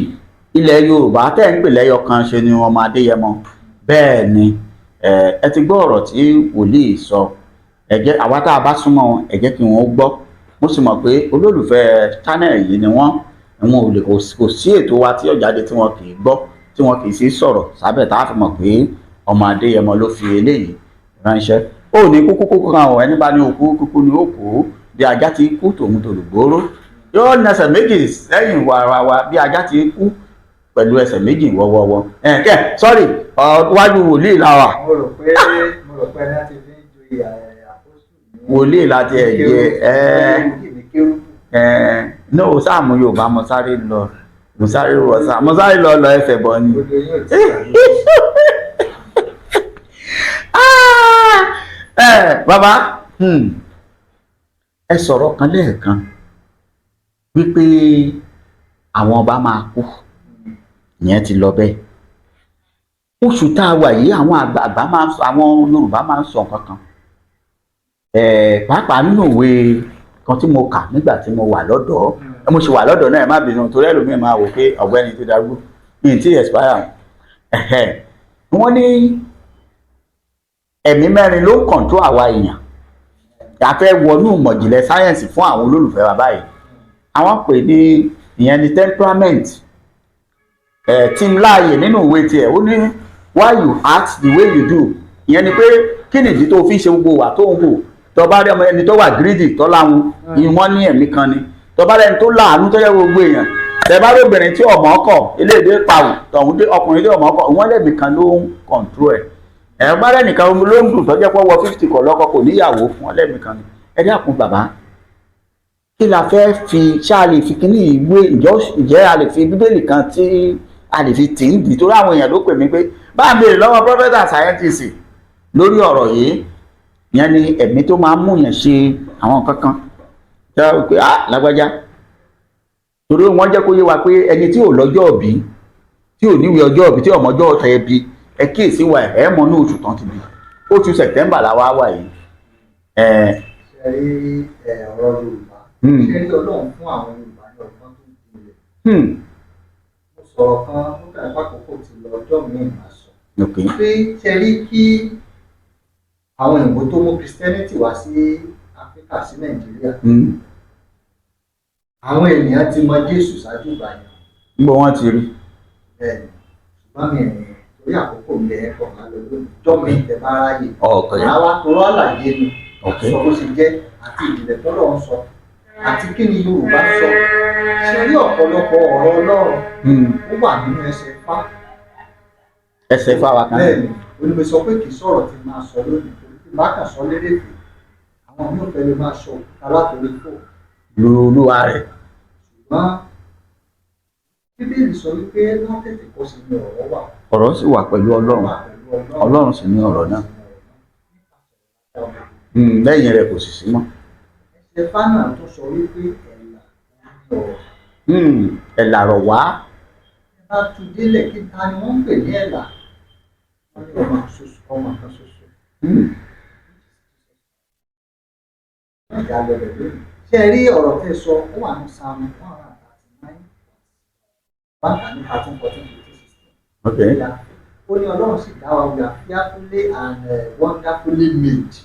Speaker 2: ilẹ̀ Yorùbá tẹ́ ń pè lẹ́yọ kan ṣe ni ọmọ Adéyẹmọ. Bẹ́ẹ̀ ni ẹ ti gbọ́ ọ̀rọ̀ tí wòlíì sọ. Ẹ jẹ́ àwa tá a bá súnmọ́ wọn, ẹ jẹ́ kí wọ́n gbọ́. Mo sì mọ̀ pé olólùfẹ́ channel yìí ni wọ́n. Wọn ò lè kò sí ètò wa tí ó jáde tí wọn kì í gbọ́, tí wọn kì í sì sọ̀rọ̀ sábẹ́, tá a fi mọ̀ pé ọmọ Adéyẹmọ ló fi eléyìí ránṣẹ́. Ó ní kúkú kúkú kan ọ̀, ẹni bá ní òkú kúkú ni ó kú. Bí ajá ti kú tòun tòlùgbóró, yóò nẹsẹ̀ méjì sẹ́yìn wàràwà, bí ajá ti kú pẹ̀lú ẹsẹ̀ méjì wọ́wọ́wọ́. Ẹ̀ kẹ́ sọ́rí, wájú wòlíì la wà.
Speaker 1: Mo rò pé ẹni láti fi ń joyè apostle ní
Speaker 2: Wòlíì láti ẹ̀ jẹ́ ẹ́.
Speaker 1: Ní kérúbù.
Speaker 2: Ẹ̀ ní o sáàmù Yorùbá, mo sáré lọ, mo sáré wọ sá, mo sáré lọ lọ ẹsẹ̀ bọ̀ ni.
Speaker 1: Gbogbo yóò ti sàlẹ̀.
Speaker 2: Ẹ bàbá, ẹ sọ̀rọ̀ kan lẹ́ẹ̀kan wípé àwọn ọba máa kú, ìyẹn ti lọ bẹ́ẹ̀. Oṣù tá a wà yìí, àwọn àgbààgbà máa ń sọ, àwọn Yorùbá máa ń sọ nǹkan kan, pàápàá nínú òwe kan tí mo kà nígbà tí mo wà lọ́dọ̀ọ́. Mo ṣì wà lọ́dọ̀ náà, ẹ má bínú, torí ẹlòmíín máa wò pé ọ̀gbẹ́ni tó darúgbó mi ì tí expire. Wọ́n ní ẹ̀mí mẹ́rin ló ń control àwa èèyàn. A fẹ́ wọnú ìmọ̀jìnlẹ̀ sáyẹ́ǹsì fún àwọn olólùfẹ́ wa báyìí. Àwọn pè ní ìyẹn ní temperament. Tim Láàyè nínú ìwé tiẹ̀, ó ní why you act the way you do. Ìyẹn ni pé kí nìdí tó fi ń ṣe gbogbo wà tó ń hù. Tó bá rí ọmọ ẹni tó wà greedy, tó láwọn ìwọ́n ní ẹ̀mí kan ni. Tó bá rí ẹni tó láàánú, tó yẹ gbogbo èèyàn, tẹ bá rí obìnrin tí ọmọ ọkọ eléèdè pàwù tọ̀hún dé, ọkùnrin tí ọmọ ọkọ, wọ́n lẹ́mìí kan ló ń control ẹ̀. Ẹ̀ bá rẹ̀ nìkan ló ń dùn, tó jẹ́ pé wọ 50, kọ̀ lọ́kọ, kò níyàwó, fún ọlẹ́mìí kan ni. Ẹ dákun bàbá, kí la fẹ́ fi ṣáà lè fi kíní ìwé ìjọ ìjẹ́, a lè fi Bíbélì kan tí a lè fi tì ń dì? Torí àwọn èèyàn ló pè mí pé bá ń béèrè lọ́wọ́ prophet and scientist lórí ọ̀rọ̀ yìí. Yẹn ni ẹ̀mí tó máa ń mú yẹn ṣe àwọn nǹkan kan jẹ́ pé ah, lágbájá, torí wọ́n jẹ́ kó yé wa pé ẹni tí ò lọ́jọ́ òbí, tí ò níwèé ọjọ́ òbí, tí ọmọjọ́ ọ̀tẹ̀ ẹbí, ẹ kíyèsí wa, ẹ mọ̀ ní oṣù tán ti bí. Oṣù September la wá wà yìí.
Speaker 1: Ṣe rí ọ̀rọ̀ Yorùbá, ṣe rí Ọlọ́run fún àwọn Yorùbá ní ọgbọ́n tó jinlẹ̀. Mo sọ̀rọ̀ kan, ó dàbí àkókò ti lọ, ọjọ́ míì máa sọ pé ṣe rí kí àwọn òyìnbó tó mú Christianity wá sí Áfíríkà, sí Nàìjíríà, àwọn ènìyàn ti mọ Jésù ṣáájú ìgbà yẹn.
Speaker 2: Níbo wọ́n ti rí?
Speaker 1: Bẹ́ẹ̀ni, ṣùgbọ́n mi ẹ̀ torí àkókò mi ẹ̀ kọ̀ máa lọ lónìí, ọjọ́ mi tẹ bá ráyè, àwa torọ́ àlàyé ni sọ bó ṣe jẹ́ àti ìjìnlẹ̀ tọ́lọ̀ ń sọ àti kí ni Yorùbá sọ. Ṣe rí ọ̀pọ̀lọpọ̀ ọ̀rọ̀ Ọlọ́run, ó wà nínú ẹsẹ̀ Ifá.
Speaker 2: Ẹsẹ̀ fáwa kan.
Speaker 1: Bẹ́ẹ̀ni, onímọ̀ sọ pé kì í sọ̀rọ̀ tí máa sọ lónìí, torí tí bá kàn sọ lérèfé, àwọn mi ò fẹ́ lè máa sọ òkúta látòrí fò
Speaker 2: Lolúwa rẹ̀.
Speaker 1: Ṣùgbọ́n Bíbélì sọ wípé látètè kọ́ sí ni ọ̀rọ̀ wà.
Speaker 2: Ọ̀rọ̀ sì wà pẹ̀lú Ọlọ́run.
Speaker 1: Wà pẹ̀lú Ọlọ́run.
Speaker 2: Ọlọ́run sì ní ọ̀rọ̀ náà. Lẹ́yìn rẹ̀ kò sì sí mọ́.
Speaker 1: Ẹsẹ̀ Ifá náà tó sọ wípé ẹ̀là ní ọ̀rọ̀.
Speaker 2: Ẹ̀là rọ̀ wá.
Speaker 1: Ẹ bá tu délẹ̀, kí ta ni wọ́n ń pè ní ẹ̀là? Wọ́n ní ọmọ ṣoṣo, ọmọ kan ṣoṣo. Wọ́n ìjà lọ bẹ̀ lónìí. Ṣé ẹ rí ọ̀rọ̀ tẹ́ sọ, ó wà ní Psalm 139, báńkà ní 13, 14, 15, 16. Ó ní Ọlọ́run sì dá wa, we are fearfully and wonderfully made.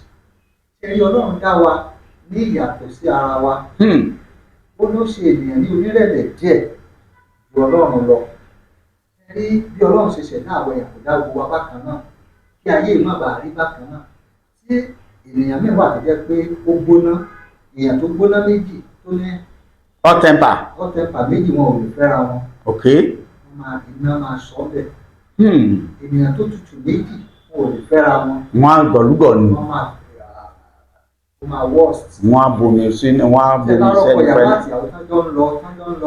Speaker 1: Ṣé ẹ rí, Ọlọ́run dá wa ní ìyàtọ̀ sí ara wa. Ó ló ṣe ènìyàn ní onírẹ̀lẹ̀ díẹ̀ ju Ọlọ́run lọ. Ẹ rí bí Ọlọ́run ṣe ṣẹ̀dá àwọn èèyàn, kò dá gbogbo wa bákan náà kí ayé má bàa rí bákan náà. Tí ènìyàn míì wà tó jẹ́ pé ó gbóná, èèyàn tó gbóná méjì tó ní
Speaker 2: Hot temper.
Speaker 1: Hot temper méjì, wọn ò lè fẹ́ra wọn. Wọ́n máa iná máa sọ ọ́ bẹ̀. Ènìyàn tó tutù méjì, wọn ò lè fẹ́ra wọn.
Speaker 2: Wọ́n á gbọ̀lúgọ̀ ni.
Speaker 1: Wọ́n máa, ó máa worst.
Speaker 2: Wọ́n á bomi sí, wọ́n á
Speaker 1: Tẹ
Speaker 2: bomi
Speaker 1: bá rọ́pò
Speaker 2: sẹ́nu
Speaker 1: ìyàwó
Speaker 2: pẹ́lú.
Speaker 1: àti ìyàwó tán jọ ń lọ,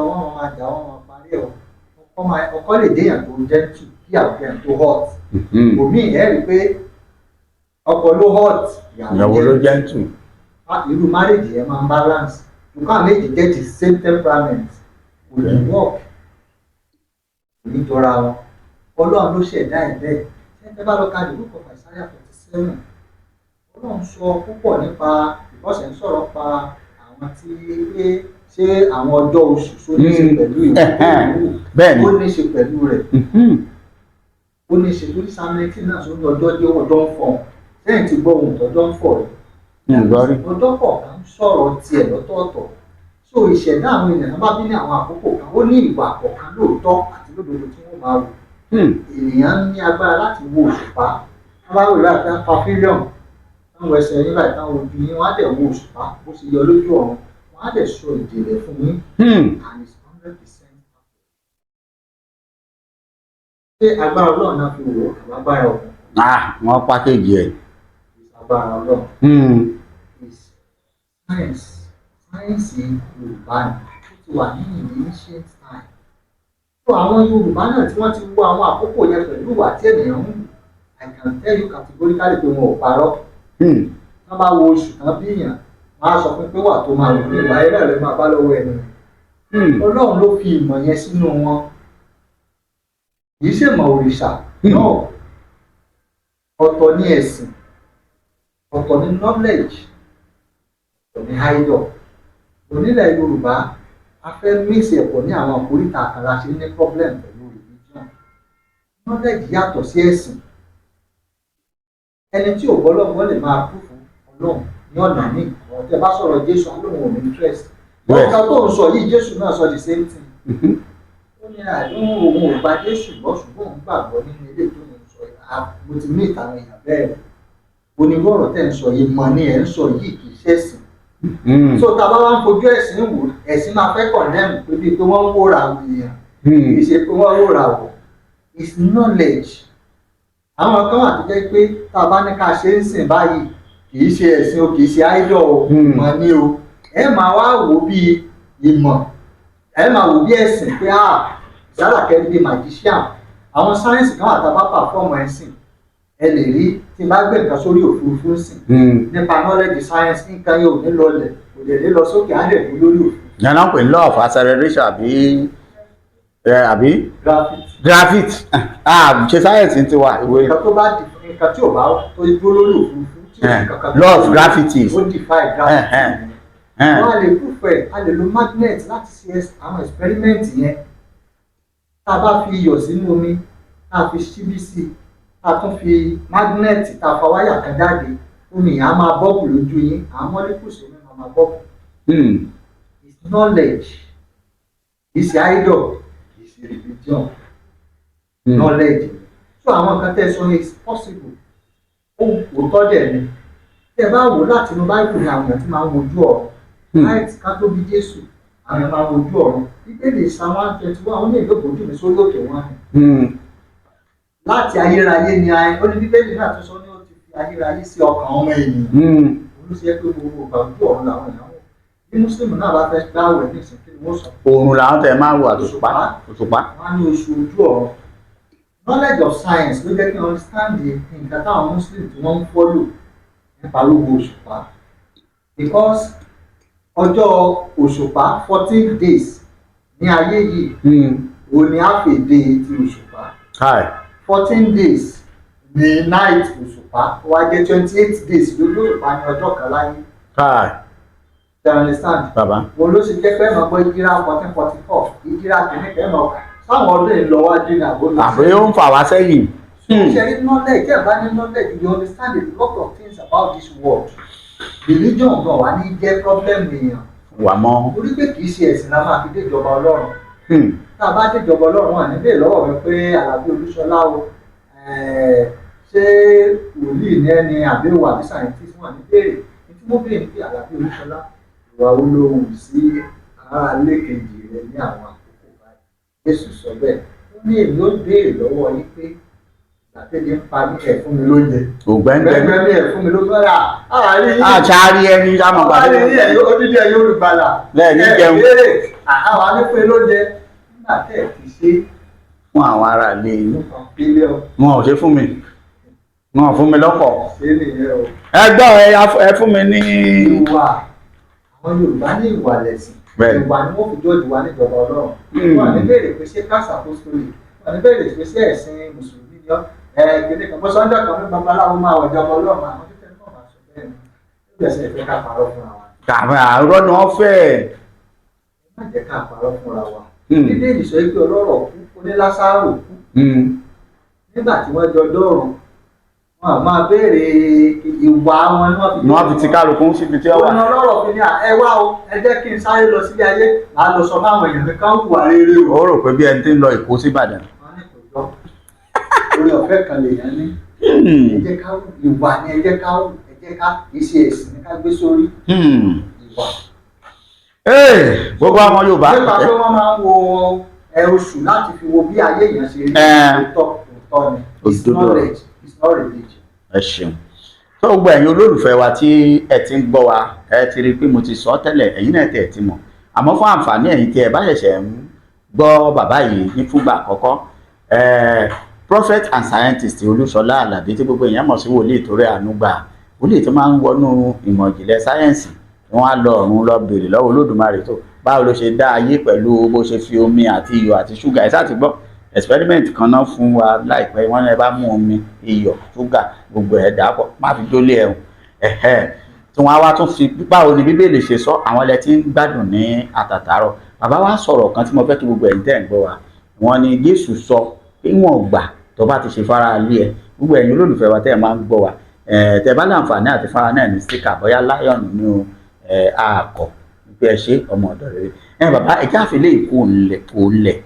Speaker 1: wọ́n máa jà, wọ́n máa parí ẹ̀. Ọkọ lè déyàn tó gentle kí àwọn kẹ́hìn tó hot. Òmíì ẹ̀ rí i pé Ọkọ ló hot,
Speaker 2: Ìyàwó ló gentle.
Speaker 1: Ah, irú marriage yẹn máa ń balance. Nǹkan méjì jẹ́ the same temperament, kò lè work, kò ní jọra wọn. Ọlọ́run ló ṣẹ̀dá ẹ̀ bẹ́ẹ̀. Ṣé ẹ bá lọ ka the book of Isaiah 47, Ọlọ́run sọ púpọ̀ nípa ìbọ̀sẹ̀, ń sọ̀rọ̀ pa àwọn tí pé ṣé àwọn ọjọ́ oṣù ṣó ní ṣe pẹ̀lú ìwé ìwò?
Speaker 2: Bẹ́ẹ̀ni.
Speaker 1: Ó ní ṣe pẹ̀lú rẹ̀. Ó ní ṣe torí Psalm 19 náà sọ ní ọjọ́ dé, ọjọ́ ń fọ̀. Sẹ́yìn tí gbọ́ ohun tọ́jọ́ ń fọ̀ rẹ̀?
Speaker 2: Ǹgbọ́ rí.
Speaker 1: Ọjọ́ kọ̀ọ̀kan ń sọ̀rọ̀ tiẹ̀ lọ́tọ̀ọ̀tọ̀. So ìṣẹ̀dá àwọn ènìyàn bá bí ní àwọn àkókò kan, ó ní ìwà kọ̀ọ̀kan lóòótọ́ àti lódodo tí wọ́n máa wò. Ènìyàn ní agbára láti wo òṣùpá. Wọ́n bá wò ìwé àti pavilion, táwọn ẹsẹ̀ yín báyìí, táwọn ojú yín, wọ́n á dẹ̀ wo òṣùpá bó ṣe yọ lójú ọ̀run, wọ́n á dẹ̀ sọ ìjìnlẹ̀ fún yín, and it's 100%. Ṣé agbára Ọlọ́run náà fi wò ó àbí agbára ọ̀hún?
Speaker 2: Ah, wọ́n package ẹ̀.
Speaker 1: Agbára Ọlọ́run is science. Science Yorùbá ni, ó ti wà ní in the ancient time. So àwọn Yorùbá náà tí wọ́n ti wo àwọn àkókò yẹn pẹ̀lú ìwà tí ènìyàn ń wù, I can tell you categorically pé wọn ò parọ́. Wọ́n bá wo oṣù tán bí èèyàn, wọ́n á sọ fún pé wà tó máa wù ní ìwà ayé náà lè máa bá lọ́wọ́ ẹni. Ọlọ́run ló fi ìmọ̀ yẹn sínú wọn, kì í ṣèmọ̀ òrìṣà náà. Ọ̀tọ̀ ní ẹ̀sìn, ọ̀tọ̀ ní knowledge, ọ̀tọ̀ ní idol. Onílẹ̀ Yorùbá, a fẹ́ mix ẹ̀pọ̀ ní àwọn àkóríta kan la ṣe ní problem pẹ̀lú religion. Knowledge yàtọ̀ sí ẹ̀sìn. Ẹni tí ò gbọ́ lọ́wọ́ lè máa kú fún Ọlọ́run ní ọ̀nà míì. Ọ̀rọ̀ tẹ́ bá sọ̀rọ̀ Jésù, alóhùn ò ní interest. Ọ̀kan tó ń sọ yìí, Jésù náà sọ the same thing. Ó ní àìlóhùn òun ò gba Jésù gbọ́, ṣùgbọ́n òun gbàgbọ́ nínú ilé tó ń sọ yìí. Mo ti meet àwọn èèyàn bẹ́ẹ̀. Onírú ọ̀rọ̀ tẹ́ ń sọ yìí mọ̀ ni ẹ̀ ń sọ yìí, kì í ṣẹ̀sìn. So tá a bá wá ń fojú ẹ̀sìn wò, ẹ̀sìn máa fẹ́ condemn pé bíi pé wọ́n ń wòrà àwọn èèyàn. Kì í ṣe pé wọ́n wòrà wọ̀, it's knowledge. Àwọn kan wà tó jẹ́ pé tá a bá ní ká ṣe ń sìn báyìí, kì í ṣe ẹ̀sìn o, kì í ṣe idol o, mọ̀ ni o. Ẹ máa wá wò bí ìmọ̀, ẹ máa wò bí ẹ̀sìn pé ah, ìsálàkẹ́ bíi magician. Àwọn sáyẹ́nsì kan wà tá a bá perform ẹ̀sìn, ẹ lè rí tí n bá gbé nǹkan sórí òfurufú sìn, nípa knowledge science, nǹkan yóò ní lọlẹ̀, kò dẹ̀ ní lọ sókè, á dẹ̀ dúró lórí òfurufú.
Speaker 2: Yẹn náà pè ní law of acceleration àbí
Speaker 1: Gravity.
Speaker 2: Gravity. Ah, ṣe sáyẹ̀nsì ti wà ìwé.
Speaker 1: Nǹkan tó bá di nǹkan tí ò bá tó dúró lórí òfurufú tí ò sí kankan tó
Speaker 2: Law of gravity.
Speaker 1: Ó defy gravity. Wọ́n á lè proof ẹ̀. A lè lo magnet láti ṣe àwọn experiment yẹn. Tá a bá fi iyọ̀ sínú omi, tá a fi ṣíbí sí i, tá a tún fi magnet, tá a fa wáyà kan jáde, omi yẹn á máa bubble lójú yín, àwọn molecules omi máa bubble. It's knowledge, kì í ṣe idol, kì í ṣe religion. Knowledge. So àwọn nǹkan tẹ́ ẹ sọ is possible, ó òótọ́ dẹ̀ ni. Tẹ́ ẹ bá wò láti inú Báíbù ni àwọn èèyàn ti máa ń wojú ọ̀run. Láì ká tó bí Jésù, àwọn èèyàn máa ń wojú ọ̀run. Bíbélì Psalm 121, ó ní ìlú ògbójú mi sórí òkè wọn ni. Láti ayérayé ni ayé ó ní. Bíbélì náà tó sọ ní ó ti fi ayérayé sí ọkàn ọmọ ènìyàn. Òun ló ṣe é pé gbogbo ìgbà ojú ọ̀run làwọn èèyàn wò. Bí mùsùlùmí náà bá fẹ́ gbààwẹ̀ ní ìsìn, kí ni wọ́n sọ?
Speaker 2: Oòrùn làwọn tẹ máa wò, àtòṣùpá, òṣùpá.
Speaker 1: Wọ́n á ní oṣù ojú ọ̀run. Knowledge of science ló jẹ́ kí n understand the nǹkan táwọn muslim tí wọ́n ń follow nípa wíwo òṣùpá, because ọjọ́ òṣùpá 14 days ní ayé yìí, òun ni half a day ti òṣùpá.
Speaker 2: Hi.
Speaker 1: 14 days ní night òṣùpá, ó wá jẹ́ 28 days lójú òṣùpá ní ọjọ́ kan láyé.
Speaker 2: Hi.
Speaker 1: You understand?
Speaker 2: Bàbá.
Speaker 1: Òun ló ṣe jẹ́ pé ẹ̀ máa gbọ́ ìjírá 1444, ìjírá kìíní kẹ́ máa sáwọn ọdún yìí lọ wájú ní àbó lọ.
Speaker 2: Àbí ó ń fà wá sẹ́yìn.
Speaker 1: Ṣe rí knowledge, ẹ̀ bá ní knowledge, you understand a lot of things about this world. Religion gan wà ní jẹ́ problem èèyàn.
Speaker 2: Wà mọ́.
Speaker 1: Torí pé kì í ṣe ẹ̀sìn la máa fi dé ìjọba Ọlọ́run. Tá a bá dé ìjọba Ọlọ́run, wà níbẹ̀ lọ́wọ́ mi pé Àlàbí Olúṣọlá o, ṣé wòlíì ní ẹni àbẹ̀wò àbí scientist, wà ní béèrè ní tí mo béèrè ní pé, Àlàbí Olúṣọlá, ìwà wo ló hù sí aráalé kejì rẹ ní àwọn àkókò báyìí? Jésù sọ bẹ́ẹ̀, ó ní èmi ó béèrè lọ́wọ́ yín pé ìgbàtẹ́lẹ̀ ń pa mí, ẹ̀ fún mi lóúnjẹ.
Speaker 2: Ògbẹ́ngbẹ́.
Speaker 1: Gbẹ́ngbẹ́ mi, ẹ̀ fún mi lóúnjẹ àárín yín.
Speaker 2: Àṣàrí ẹni sámọ̀
Speaker 1: Àárín
Speaker 2: pàdé.
Speaker 1: yín, ẹ̀yin odidi, ẹ̀yin olùgbàlà.
Speaker 2: Lẹ́ẹ̀ ní jẹun.
Speaker 1: Ẹ̀ béèrè àwọn anífẹ́ lóúnjẹ nígbà tẹ́ ẹ̀ ti ṣe
Speaker 2: fún àwọn ará ilé yín.
Speaker 1: Bílíọ̀nù.
Speaker 2: Wọn ò ṣe fún mi. Wọn fún mi lọ́kọ̀.
Speaker 1: Ṣé nìyẹn o?
Speaker 2: Ẹ gbọ́, ẹ fún mi ní.
Speaker 1: Ìwà, àwọn Yorùbá ní ìwà lẹ̀sìn. Ìwà ni wọ́n fi jọ́ọ̀jù wa níjọba Ọlọ́run. Wọn ní béèrè pé ṣé kásà apostolic, wọn ní béèrè pé ṣé ẹ̀sìn mùsùlùmí ni ọ́, ẹ kéde kan bọ́sọ́njọ́ kan ní babaláwo máa wọ̀ ìjọba Ọlọ́run. Àwọn títẹ̀ náà máa sọ bẹ́ẹ̀ ni ó bẹ̀sẹ̀ ìfẹ́ ká parọ́ fúnra wa.
Speaker 2: Kàmí àárọ̀ ni wọ́n fẹ́.
Speaker 1: Ẹ má jẹ́ ká parọ́ fúnra wa. Bíbélì sọ pé ọlọ́rọ̀ kú, ó ní Lásárò kú. Nígbà tí wọ́n jọ dọ́run, wọn à máa béèrè ìwà wọn ni wọ́n fi
Speaker 2: Ni wọ́n fi ti kálukú síbi tí ó
Speaker 1: ó
Speaker 2: wà.
Speaker 1: ní ọlọ́rọ̀ fi ní à, ẹ wá o, ẹ jẹ́ kí n sáré lọ sílé ayé, màá lọ sọ fáwọn èèyàn mi kán hùwà rere o.
Speaker 2: Ó rò pé bí ẹni tí ń lọ Èkó sí Ìbàdàn.
Speaker 1: Wọn ní kò jọ, orí ọ̀fẹ́ kan lèèyàn ní. Ẹ jẹ́ ká hù ìwà ni, ẹ jẹ́ ká hù, ẹ jẹ́ ká iṣẹ́ ẹ̀sìn ní ká gbé sórí ìwà.
Speaker 2: Ee, gbogbo àwọn Yorùbá.
Speaker 1: Nípa pé wọ́n máa ń wo ẹ oṣù láti fi wo bí ayé èèyàn ṣe rí, òótọ́ òótọ́ ni. It's
Speaker 2: Òdodo.
Speaker 1: knowledge, it's not religion.
Speaker 2: Ẹ ṣeun. Tó gbogbo ẹ̀yin olólùfẹ́ wa tí ẹ ti ń gbọ́ wa, ẹ ti rí i pé mo ti sọ ọ́ tẹ́lẹ̀, ẹ̀yin náà tẹ̀ ti mọ̀, àmọ́ fún àǹfààní ẹ̀yin tí ẹ bá ṣẹ̀ṣẹ̀ ń gbọ́ bàbá yìí ní fúngbà àkọ́kọ́, prophet and scientist Olúṣọlá Àlàbí, tí gbogbo èèyàn mọ̀ sí wòlíì torí àánú gbà, wòlíì tó máa ń wọnú ìmọ̀ ìjìnlẹ̀ sáyẹ́ǹsì, wọ́n á lọ ọ̀run lọ béèrè lọ́wọ́ Olódùmarè tó báwo ló ṣe dá ayé pẹ̀lú bó ṣe fi omi àti iyọ̀ àti ṣúgà. Ẹ sáà ti gbọ́ experiment kan náà fún wa láìpẹ́. Wọ́n ní ẹ bá mú omi, iyọ̀, ṣúgà, gbogbo ẹ̀ dà pọ̀, má fi jólé ẹ̀hún ẹ̀hẹ́, tí wọ́n á wá tún fi báwo ni Bíbélì ṣe sọ. Àwọn ilẹ̀ tí ń gbádùn ní àtàtàrọ̀, bàbá wa sọ̀rọ̀ kan tí mo fẹ́ kí gbogbo ẹ̀yin tẹ́ ń gbọ́ wa. Wọ́n ní Jésù sọ pé wọ́n gbà tó bá ti ṣe fara lé ẹ. Gbogbo ẹ̀yin olólùfẹ́ wa tẹ́ ẹ máa ń gbọ́ wa, tẹ́ bá láǹfààní àti fara náà ní sticker, bóyá lion ní o, àkọ́ pé ẹ ṣe ọmọ ọ̀dọ̀ rere. Ẹ bàbá, ẹ jáfe lè kó lẹ̀ kó lẹ̀,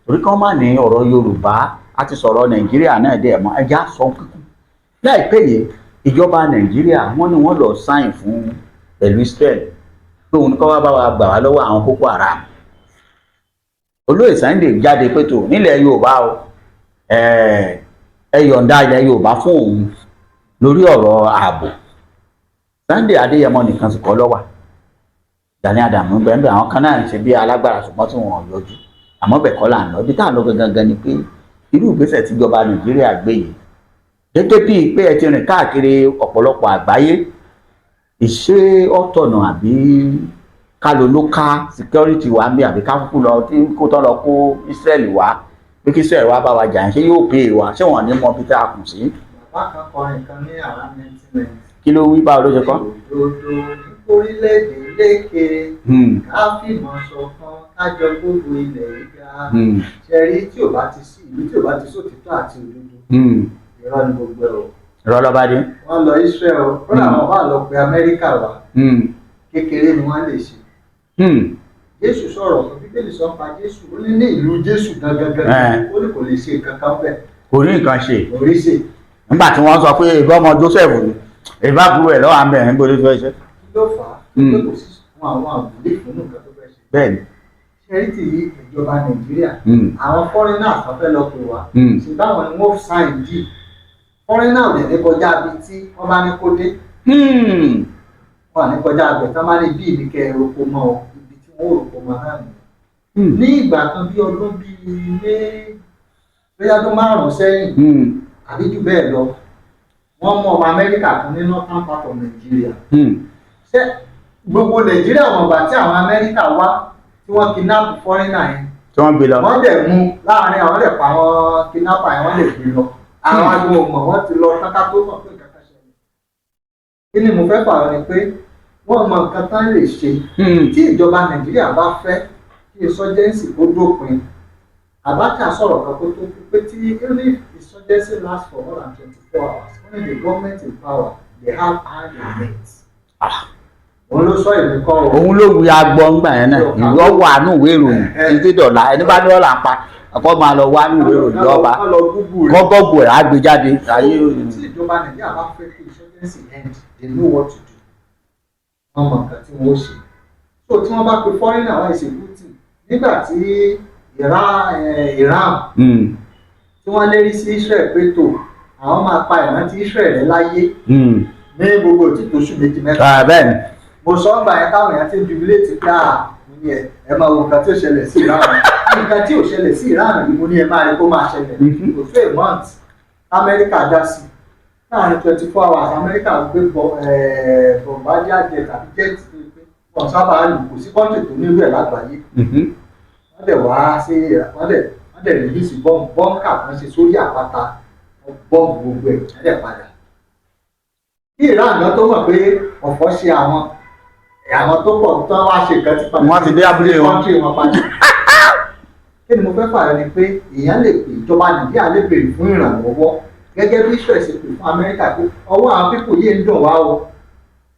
Speaker 2: torí kí wọ́n má ní ọ̀rọ̀ Yorùbá a ti sọ̀rọ̀ Nàìjíríà náà dẹ̀ mọ́. Ẹ já sọ kíkún láìpẹ́ yìí, ìjọba Nàìjíríà, wọ́n ní wọ́n lọ sign fún pẹ̀lú Israel pé òun kọ́ wá bá wa gbà wá lọ́wọ́ àwọn Boko Haram. Olóyè Sunday jáde pé tó nílẹ̀ Yorùbá o, ẹ yọ̀ǹda ilẹ̀ Yorùbá fún òun lórí ọ̀rọ̀ ààbò. Sunday Adéyẹmọ nìkan sì kọ́ lọ́wà, Gani Adams bẹ́ẹ̀, àwọn kan náà ń ṣe bí alágbára, ṣùgbọ́n tí wọn ò yọjú. Àmọ́ bẹ̀ kọ́ là ń lọ. Ibi tá à ń lọ gangan ni pé irú ìgbésẹ̀ tíjọba Nàìjíríà gbé yìí, gẹ́gẹ́ bíi pé ẹ ti rìn káàkiri ọ̀pọ̀lọpọ̀ àgbáyé, ìṣe ọ̀tọ̀nà àbí ká lo local security wa ń bí, àbí ká kúkú lọ tí kó tán lọ kó Israel wá, pé kí Israel wá bá wa jà, ṣé yóò pè é wa? Ṣé wọn ní mọ bí tá a kù sí?
Speaker 1: Bàbá kan kọrin kan ní around 1990.
Speaker 2: Kí ló wí? Báwo ló ṣe kọ́?
Speaker 1: Òdodo ní orílẹ̀-èdè lékè, ká fìmọ̀ ṣọ̀kan, ká jọ gbogbo ilẹ̀ yìí ga. Ṣe rí, tí ò bá ti sí ìlú tí ò bá ti sótìtọ́ àti òdodo, irọ́ ni gbogbo ẹ̀ o.
Speaker 2: Irọ́ lọ́ba dé.
Speaker 1: Wọ́n lọ Israel o, kódà wọn bá lọ pe Amẹ́ríkà wá, kékeré ni wọ́n lè ṣe. Jésù sọ̀rọ̀ kan, Bíbélì sọ pa Jésù, ó ní ní ìlú Jésù gangan gangan, ó ní kò lè ṣe nǹkan kan bẹ́ẹ̀.
Speaker 2: Kò ní nǹkan ṣe.
Speaker 1: Kò rí ṣe.
Speaker 2: Nígbà tí wọ́n sọ pé ìbá ọmọ Joseph ni, ìbá àbúrò ẹ̀ lọ́wọ́ àmì ẹ̀ ń gbọ́dọ̀ fẹ́ ṣe.
Speaker 1: Kí ló fà á? Pé kò sí fún àwọn àbúlé fún nǹkan tó fẹ́ ṣe. Ṣe rí ti ìjọba Nàìjíríà, àwọn foreigners tó fẹ́ lọ pè wá, ṣe báwọn ni wọ́n sign deal. Foreigner ò dẹ̀ ní kọjá ibi tí wọ́n bá ní kó dé. Wọ́n à ní kọjá abẹ tán bá ní bí ibi kẹ́ ẹ roko mọ́ ọ, ibi tí wọ́n ò roko mọ́ náà nìyẹn. Ní ìgbà kan, bí ọdún bíi lé bóyá ọdún 5 sẹ́yìn àbí jù bẹ́ẹ̀ lọ, wọ́n mú ọmọ Amẹ́ríkà kan ní northern part of Nigeria. Ṣé gbogbo Nàìjíríà wọn gbà tí àwọn Amẹ́ríkà wá tí wọ́n kidnap foreigner yẹn?
Speaker 2: Tí wọ́n gbé lọ.
Speaker 1: Wọ́n dẹ̀ mú láàrin àwọn, dẹ̀ pa àwọn kidnapper yẹn, wọ́n lè gbé lọ. Àwọn agbóhùn mọ̀ wọ́n ti lọ káká tó mọ̀ pé nǹkan kan ṣẹlẹ̀. Kí ni mo fẹ́ pààrọ̀ ni pé wọ́n mọ nǹkan tán lè ṣe. Tí ìjọba Nàìjíríà bá fẹ́ kí insurgency kó dópin, Abacha sọ̀rọ̀ kan kó tó kú pé tí only insurgency last for more than 24 hours, only the government in power, they have hand in it. Òun ló sọ, èmi kọ́ o.
Speaker 2: Òun ló wí agbọ́ ńgbà yẹn náà. Ìwọ wà nù ìwé ìròyìn títí dọ̀là. Ẹni bá ní ọ̀là ń pa ọkọ máa lọ wá nù ìwé ìròyìn lọ́ba.
Speaker 1: Kọ́ lọ Google rẹ̀.
Speaker 2: Gọ́gọ́gù ẹ̀ á gbé jáde ayé.
Speaker 1: Tí ìjọba Nàìjíríà bá fẹ́ kí insurgency end, they know what to do. Wọ́n mọ nǹkan tí wọ́n ó ṣe. So tí wọ́n bá pe foreigner wá, is a good thing. Nígbà tí Iran tí wọ́n lérí sí Israel pé tó àwọn máa pa ìrántí Israel rẹ́ láyé ní gbogbo òtítọ́ oṣù 2, 3.
Speaker 2: Bẹ́ẹ̀ ni.
Speaker 1: Mo sọ ń gbà yẹn táwọn èèyàn ti ń jubilate pé à, mo ní ẹ ẹ máa wo nǹkan tí ó ṣẹlẹ̀ sí Iran, nǹkan tí ò ṣẹlẹ̀ sí Iran yìí, mo ní ẹ máa rí kó máa ṣẹlẹ̀. Kò tó a month, Amẹ́ríkà dá sí. Láàrin 24 hours, Amẹ́ríkà gbé bombardier jet àbí jet tó yẹ pé wọ́n sábà lù, kò sí country tó nílò ẹ̀ lágbàáyé. Wọ́n dẹ̀ wá sí, wọ́n dẹ̀ release bomb, bunker kan ṣe sórí àpáta, wọ́n bọ́ǹbù gbogbo ẹ̀, wọ́n dẹ̀ padà. Kí Iran náà tó mọ̀ pé ọ̀fọ̀ ṣe àwọn tó pọ̀ tó wá ṣe nǹkan tí padà
Speaker 2: Wọ́n ti dé abúlé wọn.
Speaker 1: Country wọn padà. Kí ni mo fẹ́ fààyàn ni pé èèyàn lè pè, ìjọba Nàìjíríà lè béèrè fún ìrànlọ́wọ́ gẹ́gẹ́ bí Israel ṣe pè fún Amẹ́ríkà pé ọwọ́ àwọn people yìí ń dùn wá o,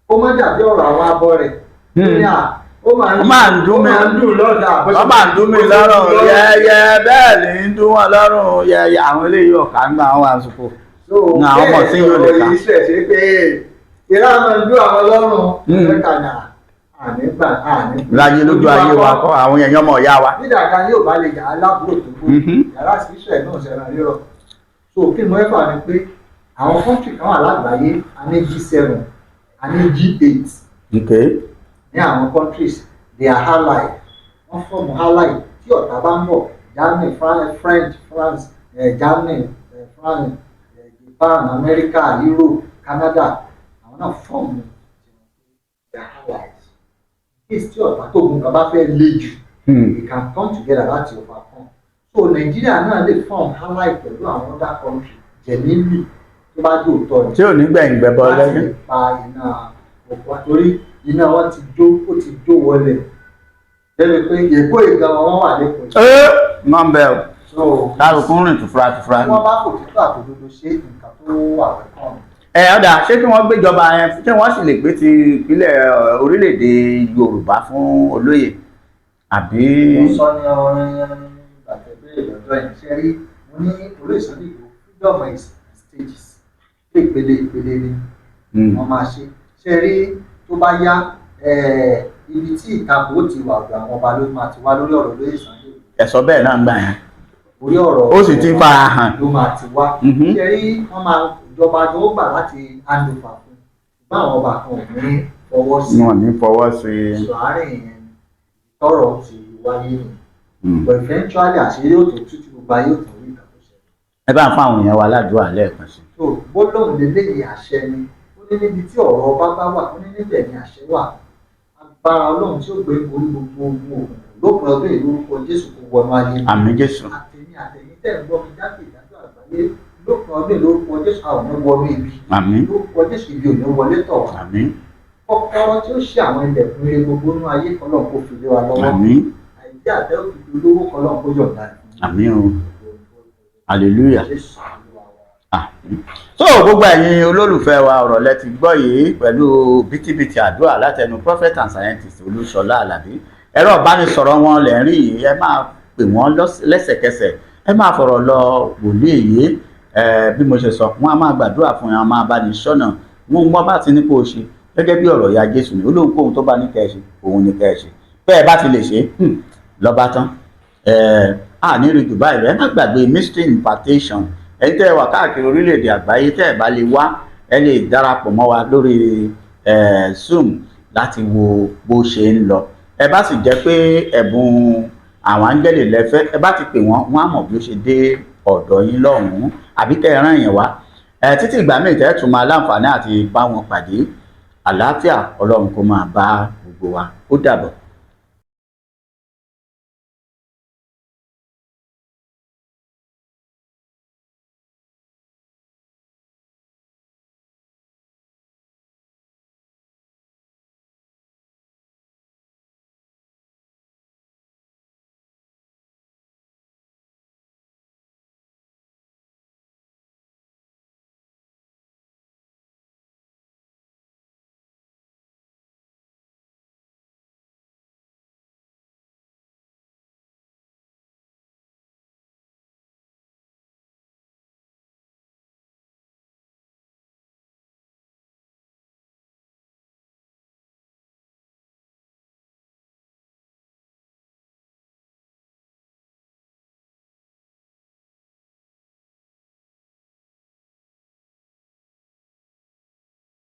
Speaker 1: kó má dàbí ọ̀rọ̀ àwọn abọ́ rẹ̀. Ó ní à ó máa ń
Speaker 2: Ó máa ń dùn
Speaker 1: ó
Speaker 2: mí.
Speaker 1: máa ń dùn lọ́dà.
Speaker 2: Wọ́n máa ń dún mí lọ́rùn yẹ́yẹ́, bẹ́ẹ̀ ni ń dún wọn lọ́rùn yẹ́yẹ́. Àwọn eléyìí ọ̀ka ń gbà wọn àsìkò.
Speaker 1: So
Speaker 2: Ní àwọn ọmọ tí yóò lè kà.
Speaker 1: bẹ́ẹ̀ Israel ṣe pé Iran máa ń dún àwọn lọ́rùn, Amẹ́ríkà náà àní gbà àní.
Speaker 2: Láyé lójú ayé wa kọ́, àwọn èèyàn ọmọ ìyá wa.
Speaker 1: Nígbà kan yóò bá lè yà á lábúrò tó gbó yàrá sí Israel náà ṣẹlẹ̀ rírọ̀. So kí ni mo fẹ́ fà ni pé àwọn country kan wà lágbàáyé, a ní G7, a ní G8 ní àwọn countries, they are allied, wọ́n form ally. Tí ọ̀tá bá ń bọ̀, Germany, French, France, Germany, France, Japan, America, Europe, Canada, àwọn náà form, they are allies. In case tí ọ̀tá tó gun kan bá fẹ́ le jù, we can come together láti overcome. So Nàìjíríà náà lè form ally pẹ̀lú àwọn other country genuinely, tó bá jẹ́ òótọ́ ni
Speaker 2: Tí ò ní gbẹ̀yìn gbẹ̀bọ
Speaker 1: láti
Speaker 2: lẹ́yìn.
Speaker 1: lè pa iná òkú, torí iná wọn ti jó, ó ti jó wọlé débi pé Èkó ìgan wọn wà lẹ́kọ̀ọ́ yìí.
Speaker 2: Ẹ wọ́n bẹ̀ ọ́.
Speaker 1: So
Speaker 2: Kálukú rìn tùfúra tùfúra
Speaker 1: tí
Speaker 2: ni.
Speaker 1: wọ́n bá kò títọ́ àtòdodo ṣe nǹkan tó wà wẹ́kàn.
Speaker 2: Ẹ ọ̀dà, ṣé kí wọ́n gbéjọba yẹn, ṣé wọ́n sì lè gbé ti ìpínlẹ̀ orílẹ̀-èdè Yorùbá fún olóyè àbí?
Speaker 1: Mo sọ ní ọrin àtẹ̀bẹ̀rẹ̀ lọ́jọ́ yẹn, ṣe rí, mo ní olóyè Sunday Igboho, freedom is stages, ìpele ìpele ni wọ́n máa ṣe. Ṣe rí, tó bá yá, ibi tí ìtakò ti wà, ọ̀dọ̀ àwọn ọba ló máa ti wá lórí ọ̀rọ̀ olóyè Sunday Igboho.
Speaker 2: Ẹ̀sọ́ bẹ́ẹ̀ náà ń gbà yẹn.
Speaker 1: Orí ọ̀rọ̀
Speaker 2: Ó sì ti ń fara hàn.
Speaker 1: ló máa ti wá. Ṣe rí, wọ́n máa ìjọba tó gbà láti hand over fún, ṣùgbọ́n àwọn ọba kan ò ní fọwọ́ sí.
Speaker 2: Wọn ò ní fọwọ́ sí i.
Speaker 1: Sọ àárín yẹn tọ́rọ̀ ti wáyé nìyẹn. But eventually, àṣírí yóò tó tú tí gbogbo ayé ò tó rí nǹkan tó ṣẹlẹ̀.
Speaker 2: Ẹ bá ń fún àwọn èèyàn wa ládùúrà lẹ́ẹ̀kan sí.
Speaker 1: So gbólóhùn lélẹ́yìí, àṣẹ ni. Ó ní níbi tí ọ̀rọ̀ ọba bá wà, ó ní níbẹ̀ ni àṣẹ wà. Agbára Ọlọ́run tí ó gbé borí gbogbo ogun òkùnkùn lópin ọdún yìí, lórúkọ Jésù, kó wọnú ayé mi.
Speaker 2: Àmín Jésù.
Speaker 1: Àtẹ̀yìn àtẹ̀yìn tẹ̀ ń gbọ́ mi jákèjádò àgbáyé, lópin ọdún yìí, lórúkọ Jésù, àwọn ò ní wọnú ibi.
Speaker 2: Àmín.
Speaker 1: Lórúkọ Jésù, ibi ò ní wọlé tọ̀ wá.
Speaker 2: Àmín.
Speaker 1: Kọ́kọ́rọ́ tí ó ṣe àwọn ilẹ̀kùn ire gbogbo nínú ayé, kọ́lọ́n kó fi lé wa lọ́wọ́.
Speaker 2: Àmín.
Speaker 1: Àìdí àtẹ́ òfin olówó, kọ́lọ́n kó yọ̀ǹda ẹ̀ fún
Speaker 2: Àmín o, hallelujah.
Speaker 1: Jésù Olúwa wa.
Speaker 2: Àmín. So gbogbo ẹ̀yin olólùfẹ́ wa, ọ̀rọ̀ lẹ ti gbọ́ yìí pẹ̀lú bìtìbìtì àdúrà látẹnu prophet and scientist Olúṣọlá Àlàbí. Ẹ̀rọ ìbánisọ̀rọ̀ wọn lẹ̀ ń rí yìí, ẹ máa pè wọ́n lẹ́sẹ̀kẹsẹ̀, ẹ máa fọ̀rọ̀ lọ wòlíì yìí. Bí mo ṣe sọ, wọ́n á máa gbàdúrà fún yín, wọ́n á máa bá ní sọ́nà. Wọ́n wọ́n bá ti ní kó o ṣe gẹ́gẹ́ bí ọ̀rọ̀ ìyá Jésù ní olóhunkóhun tó bá ní kẹ́ ẹ ṣe, òun ní kẹ́ ẹ ṣe. Bẹ́ẹ̀ bá ti lè ṣe lọ́ba tán, a ní rí jù báyìí lọ. Ẹ má gbàgbé mystery impartation. Ẹ̀yin tẹ́ ẹ wà káàkiri orílẹ̀-èdè àgbáyé, tẹ́ ẹ bá lè wá, ẹ lè darapọ̀ mọ́ wa lórí Zoom láti wo bó ṣe ń lọ. Ẹ bá sì jẹ́ pé ẹ̀bùn àwọn áńgẹ́lì lẹ́fẹ́, ẹ bá ti pè wọ́n, wọ́n á mọ̀ bí ó ṣe dé ọ̀dọ̀ yín lọ́hùn-ún, àbí kẹ́ ẹ rán yẹn wá. Ẹ títí ìgbà míì tẹ́ ẹ tún máa láǹfààní àti bá wọn pàdé, àlàáfíà Ọlọ́run kó máa bá gbogbo wa. Ó dàbọ̀.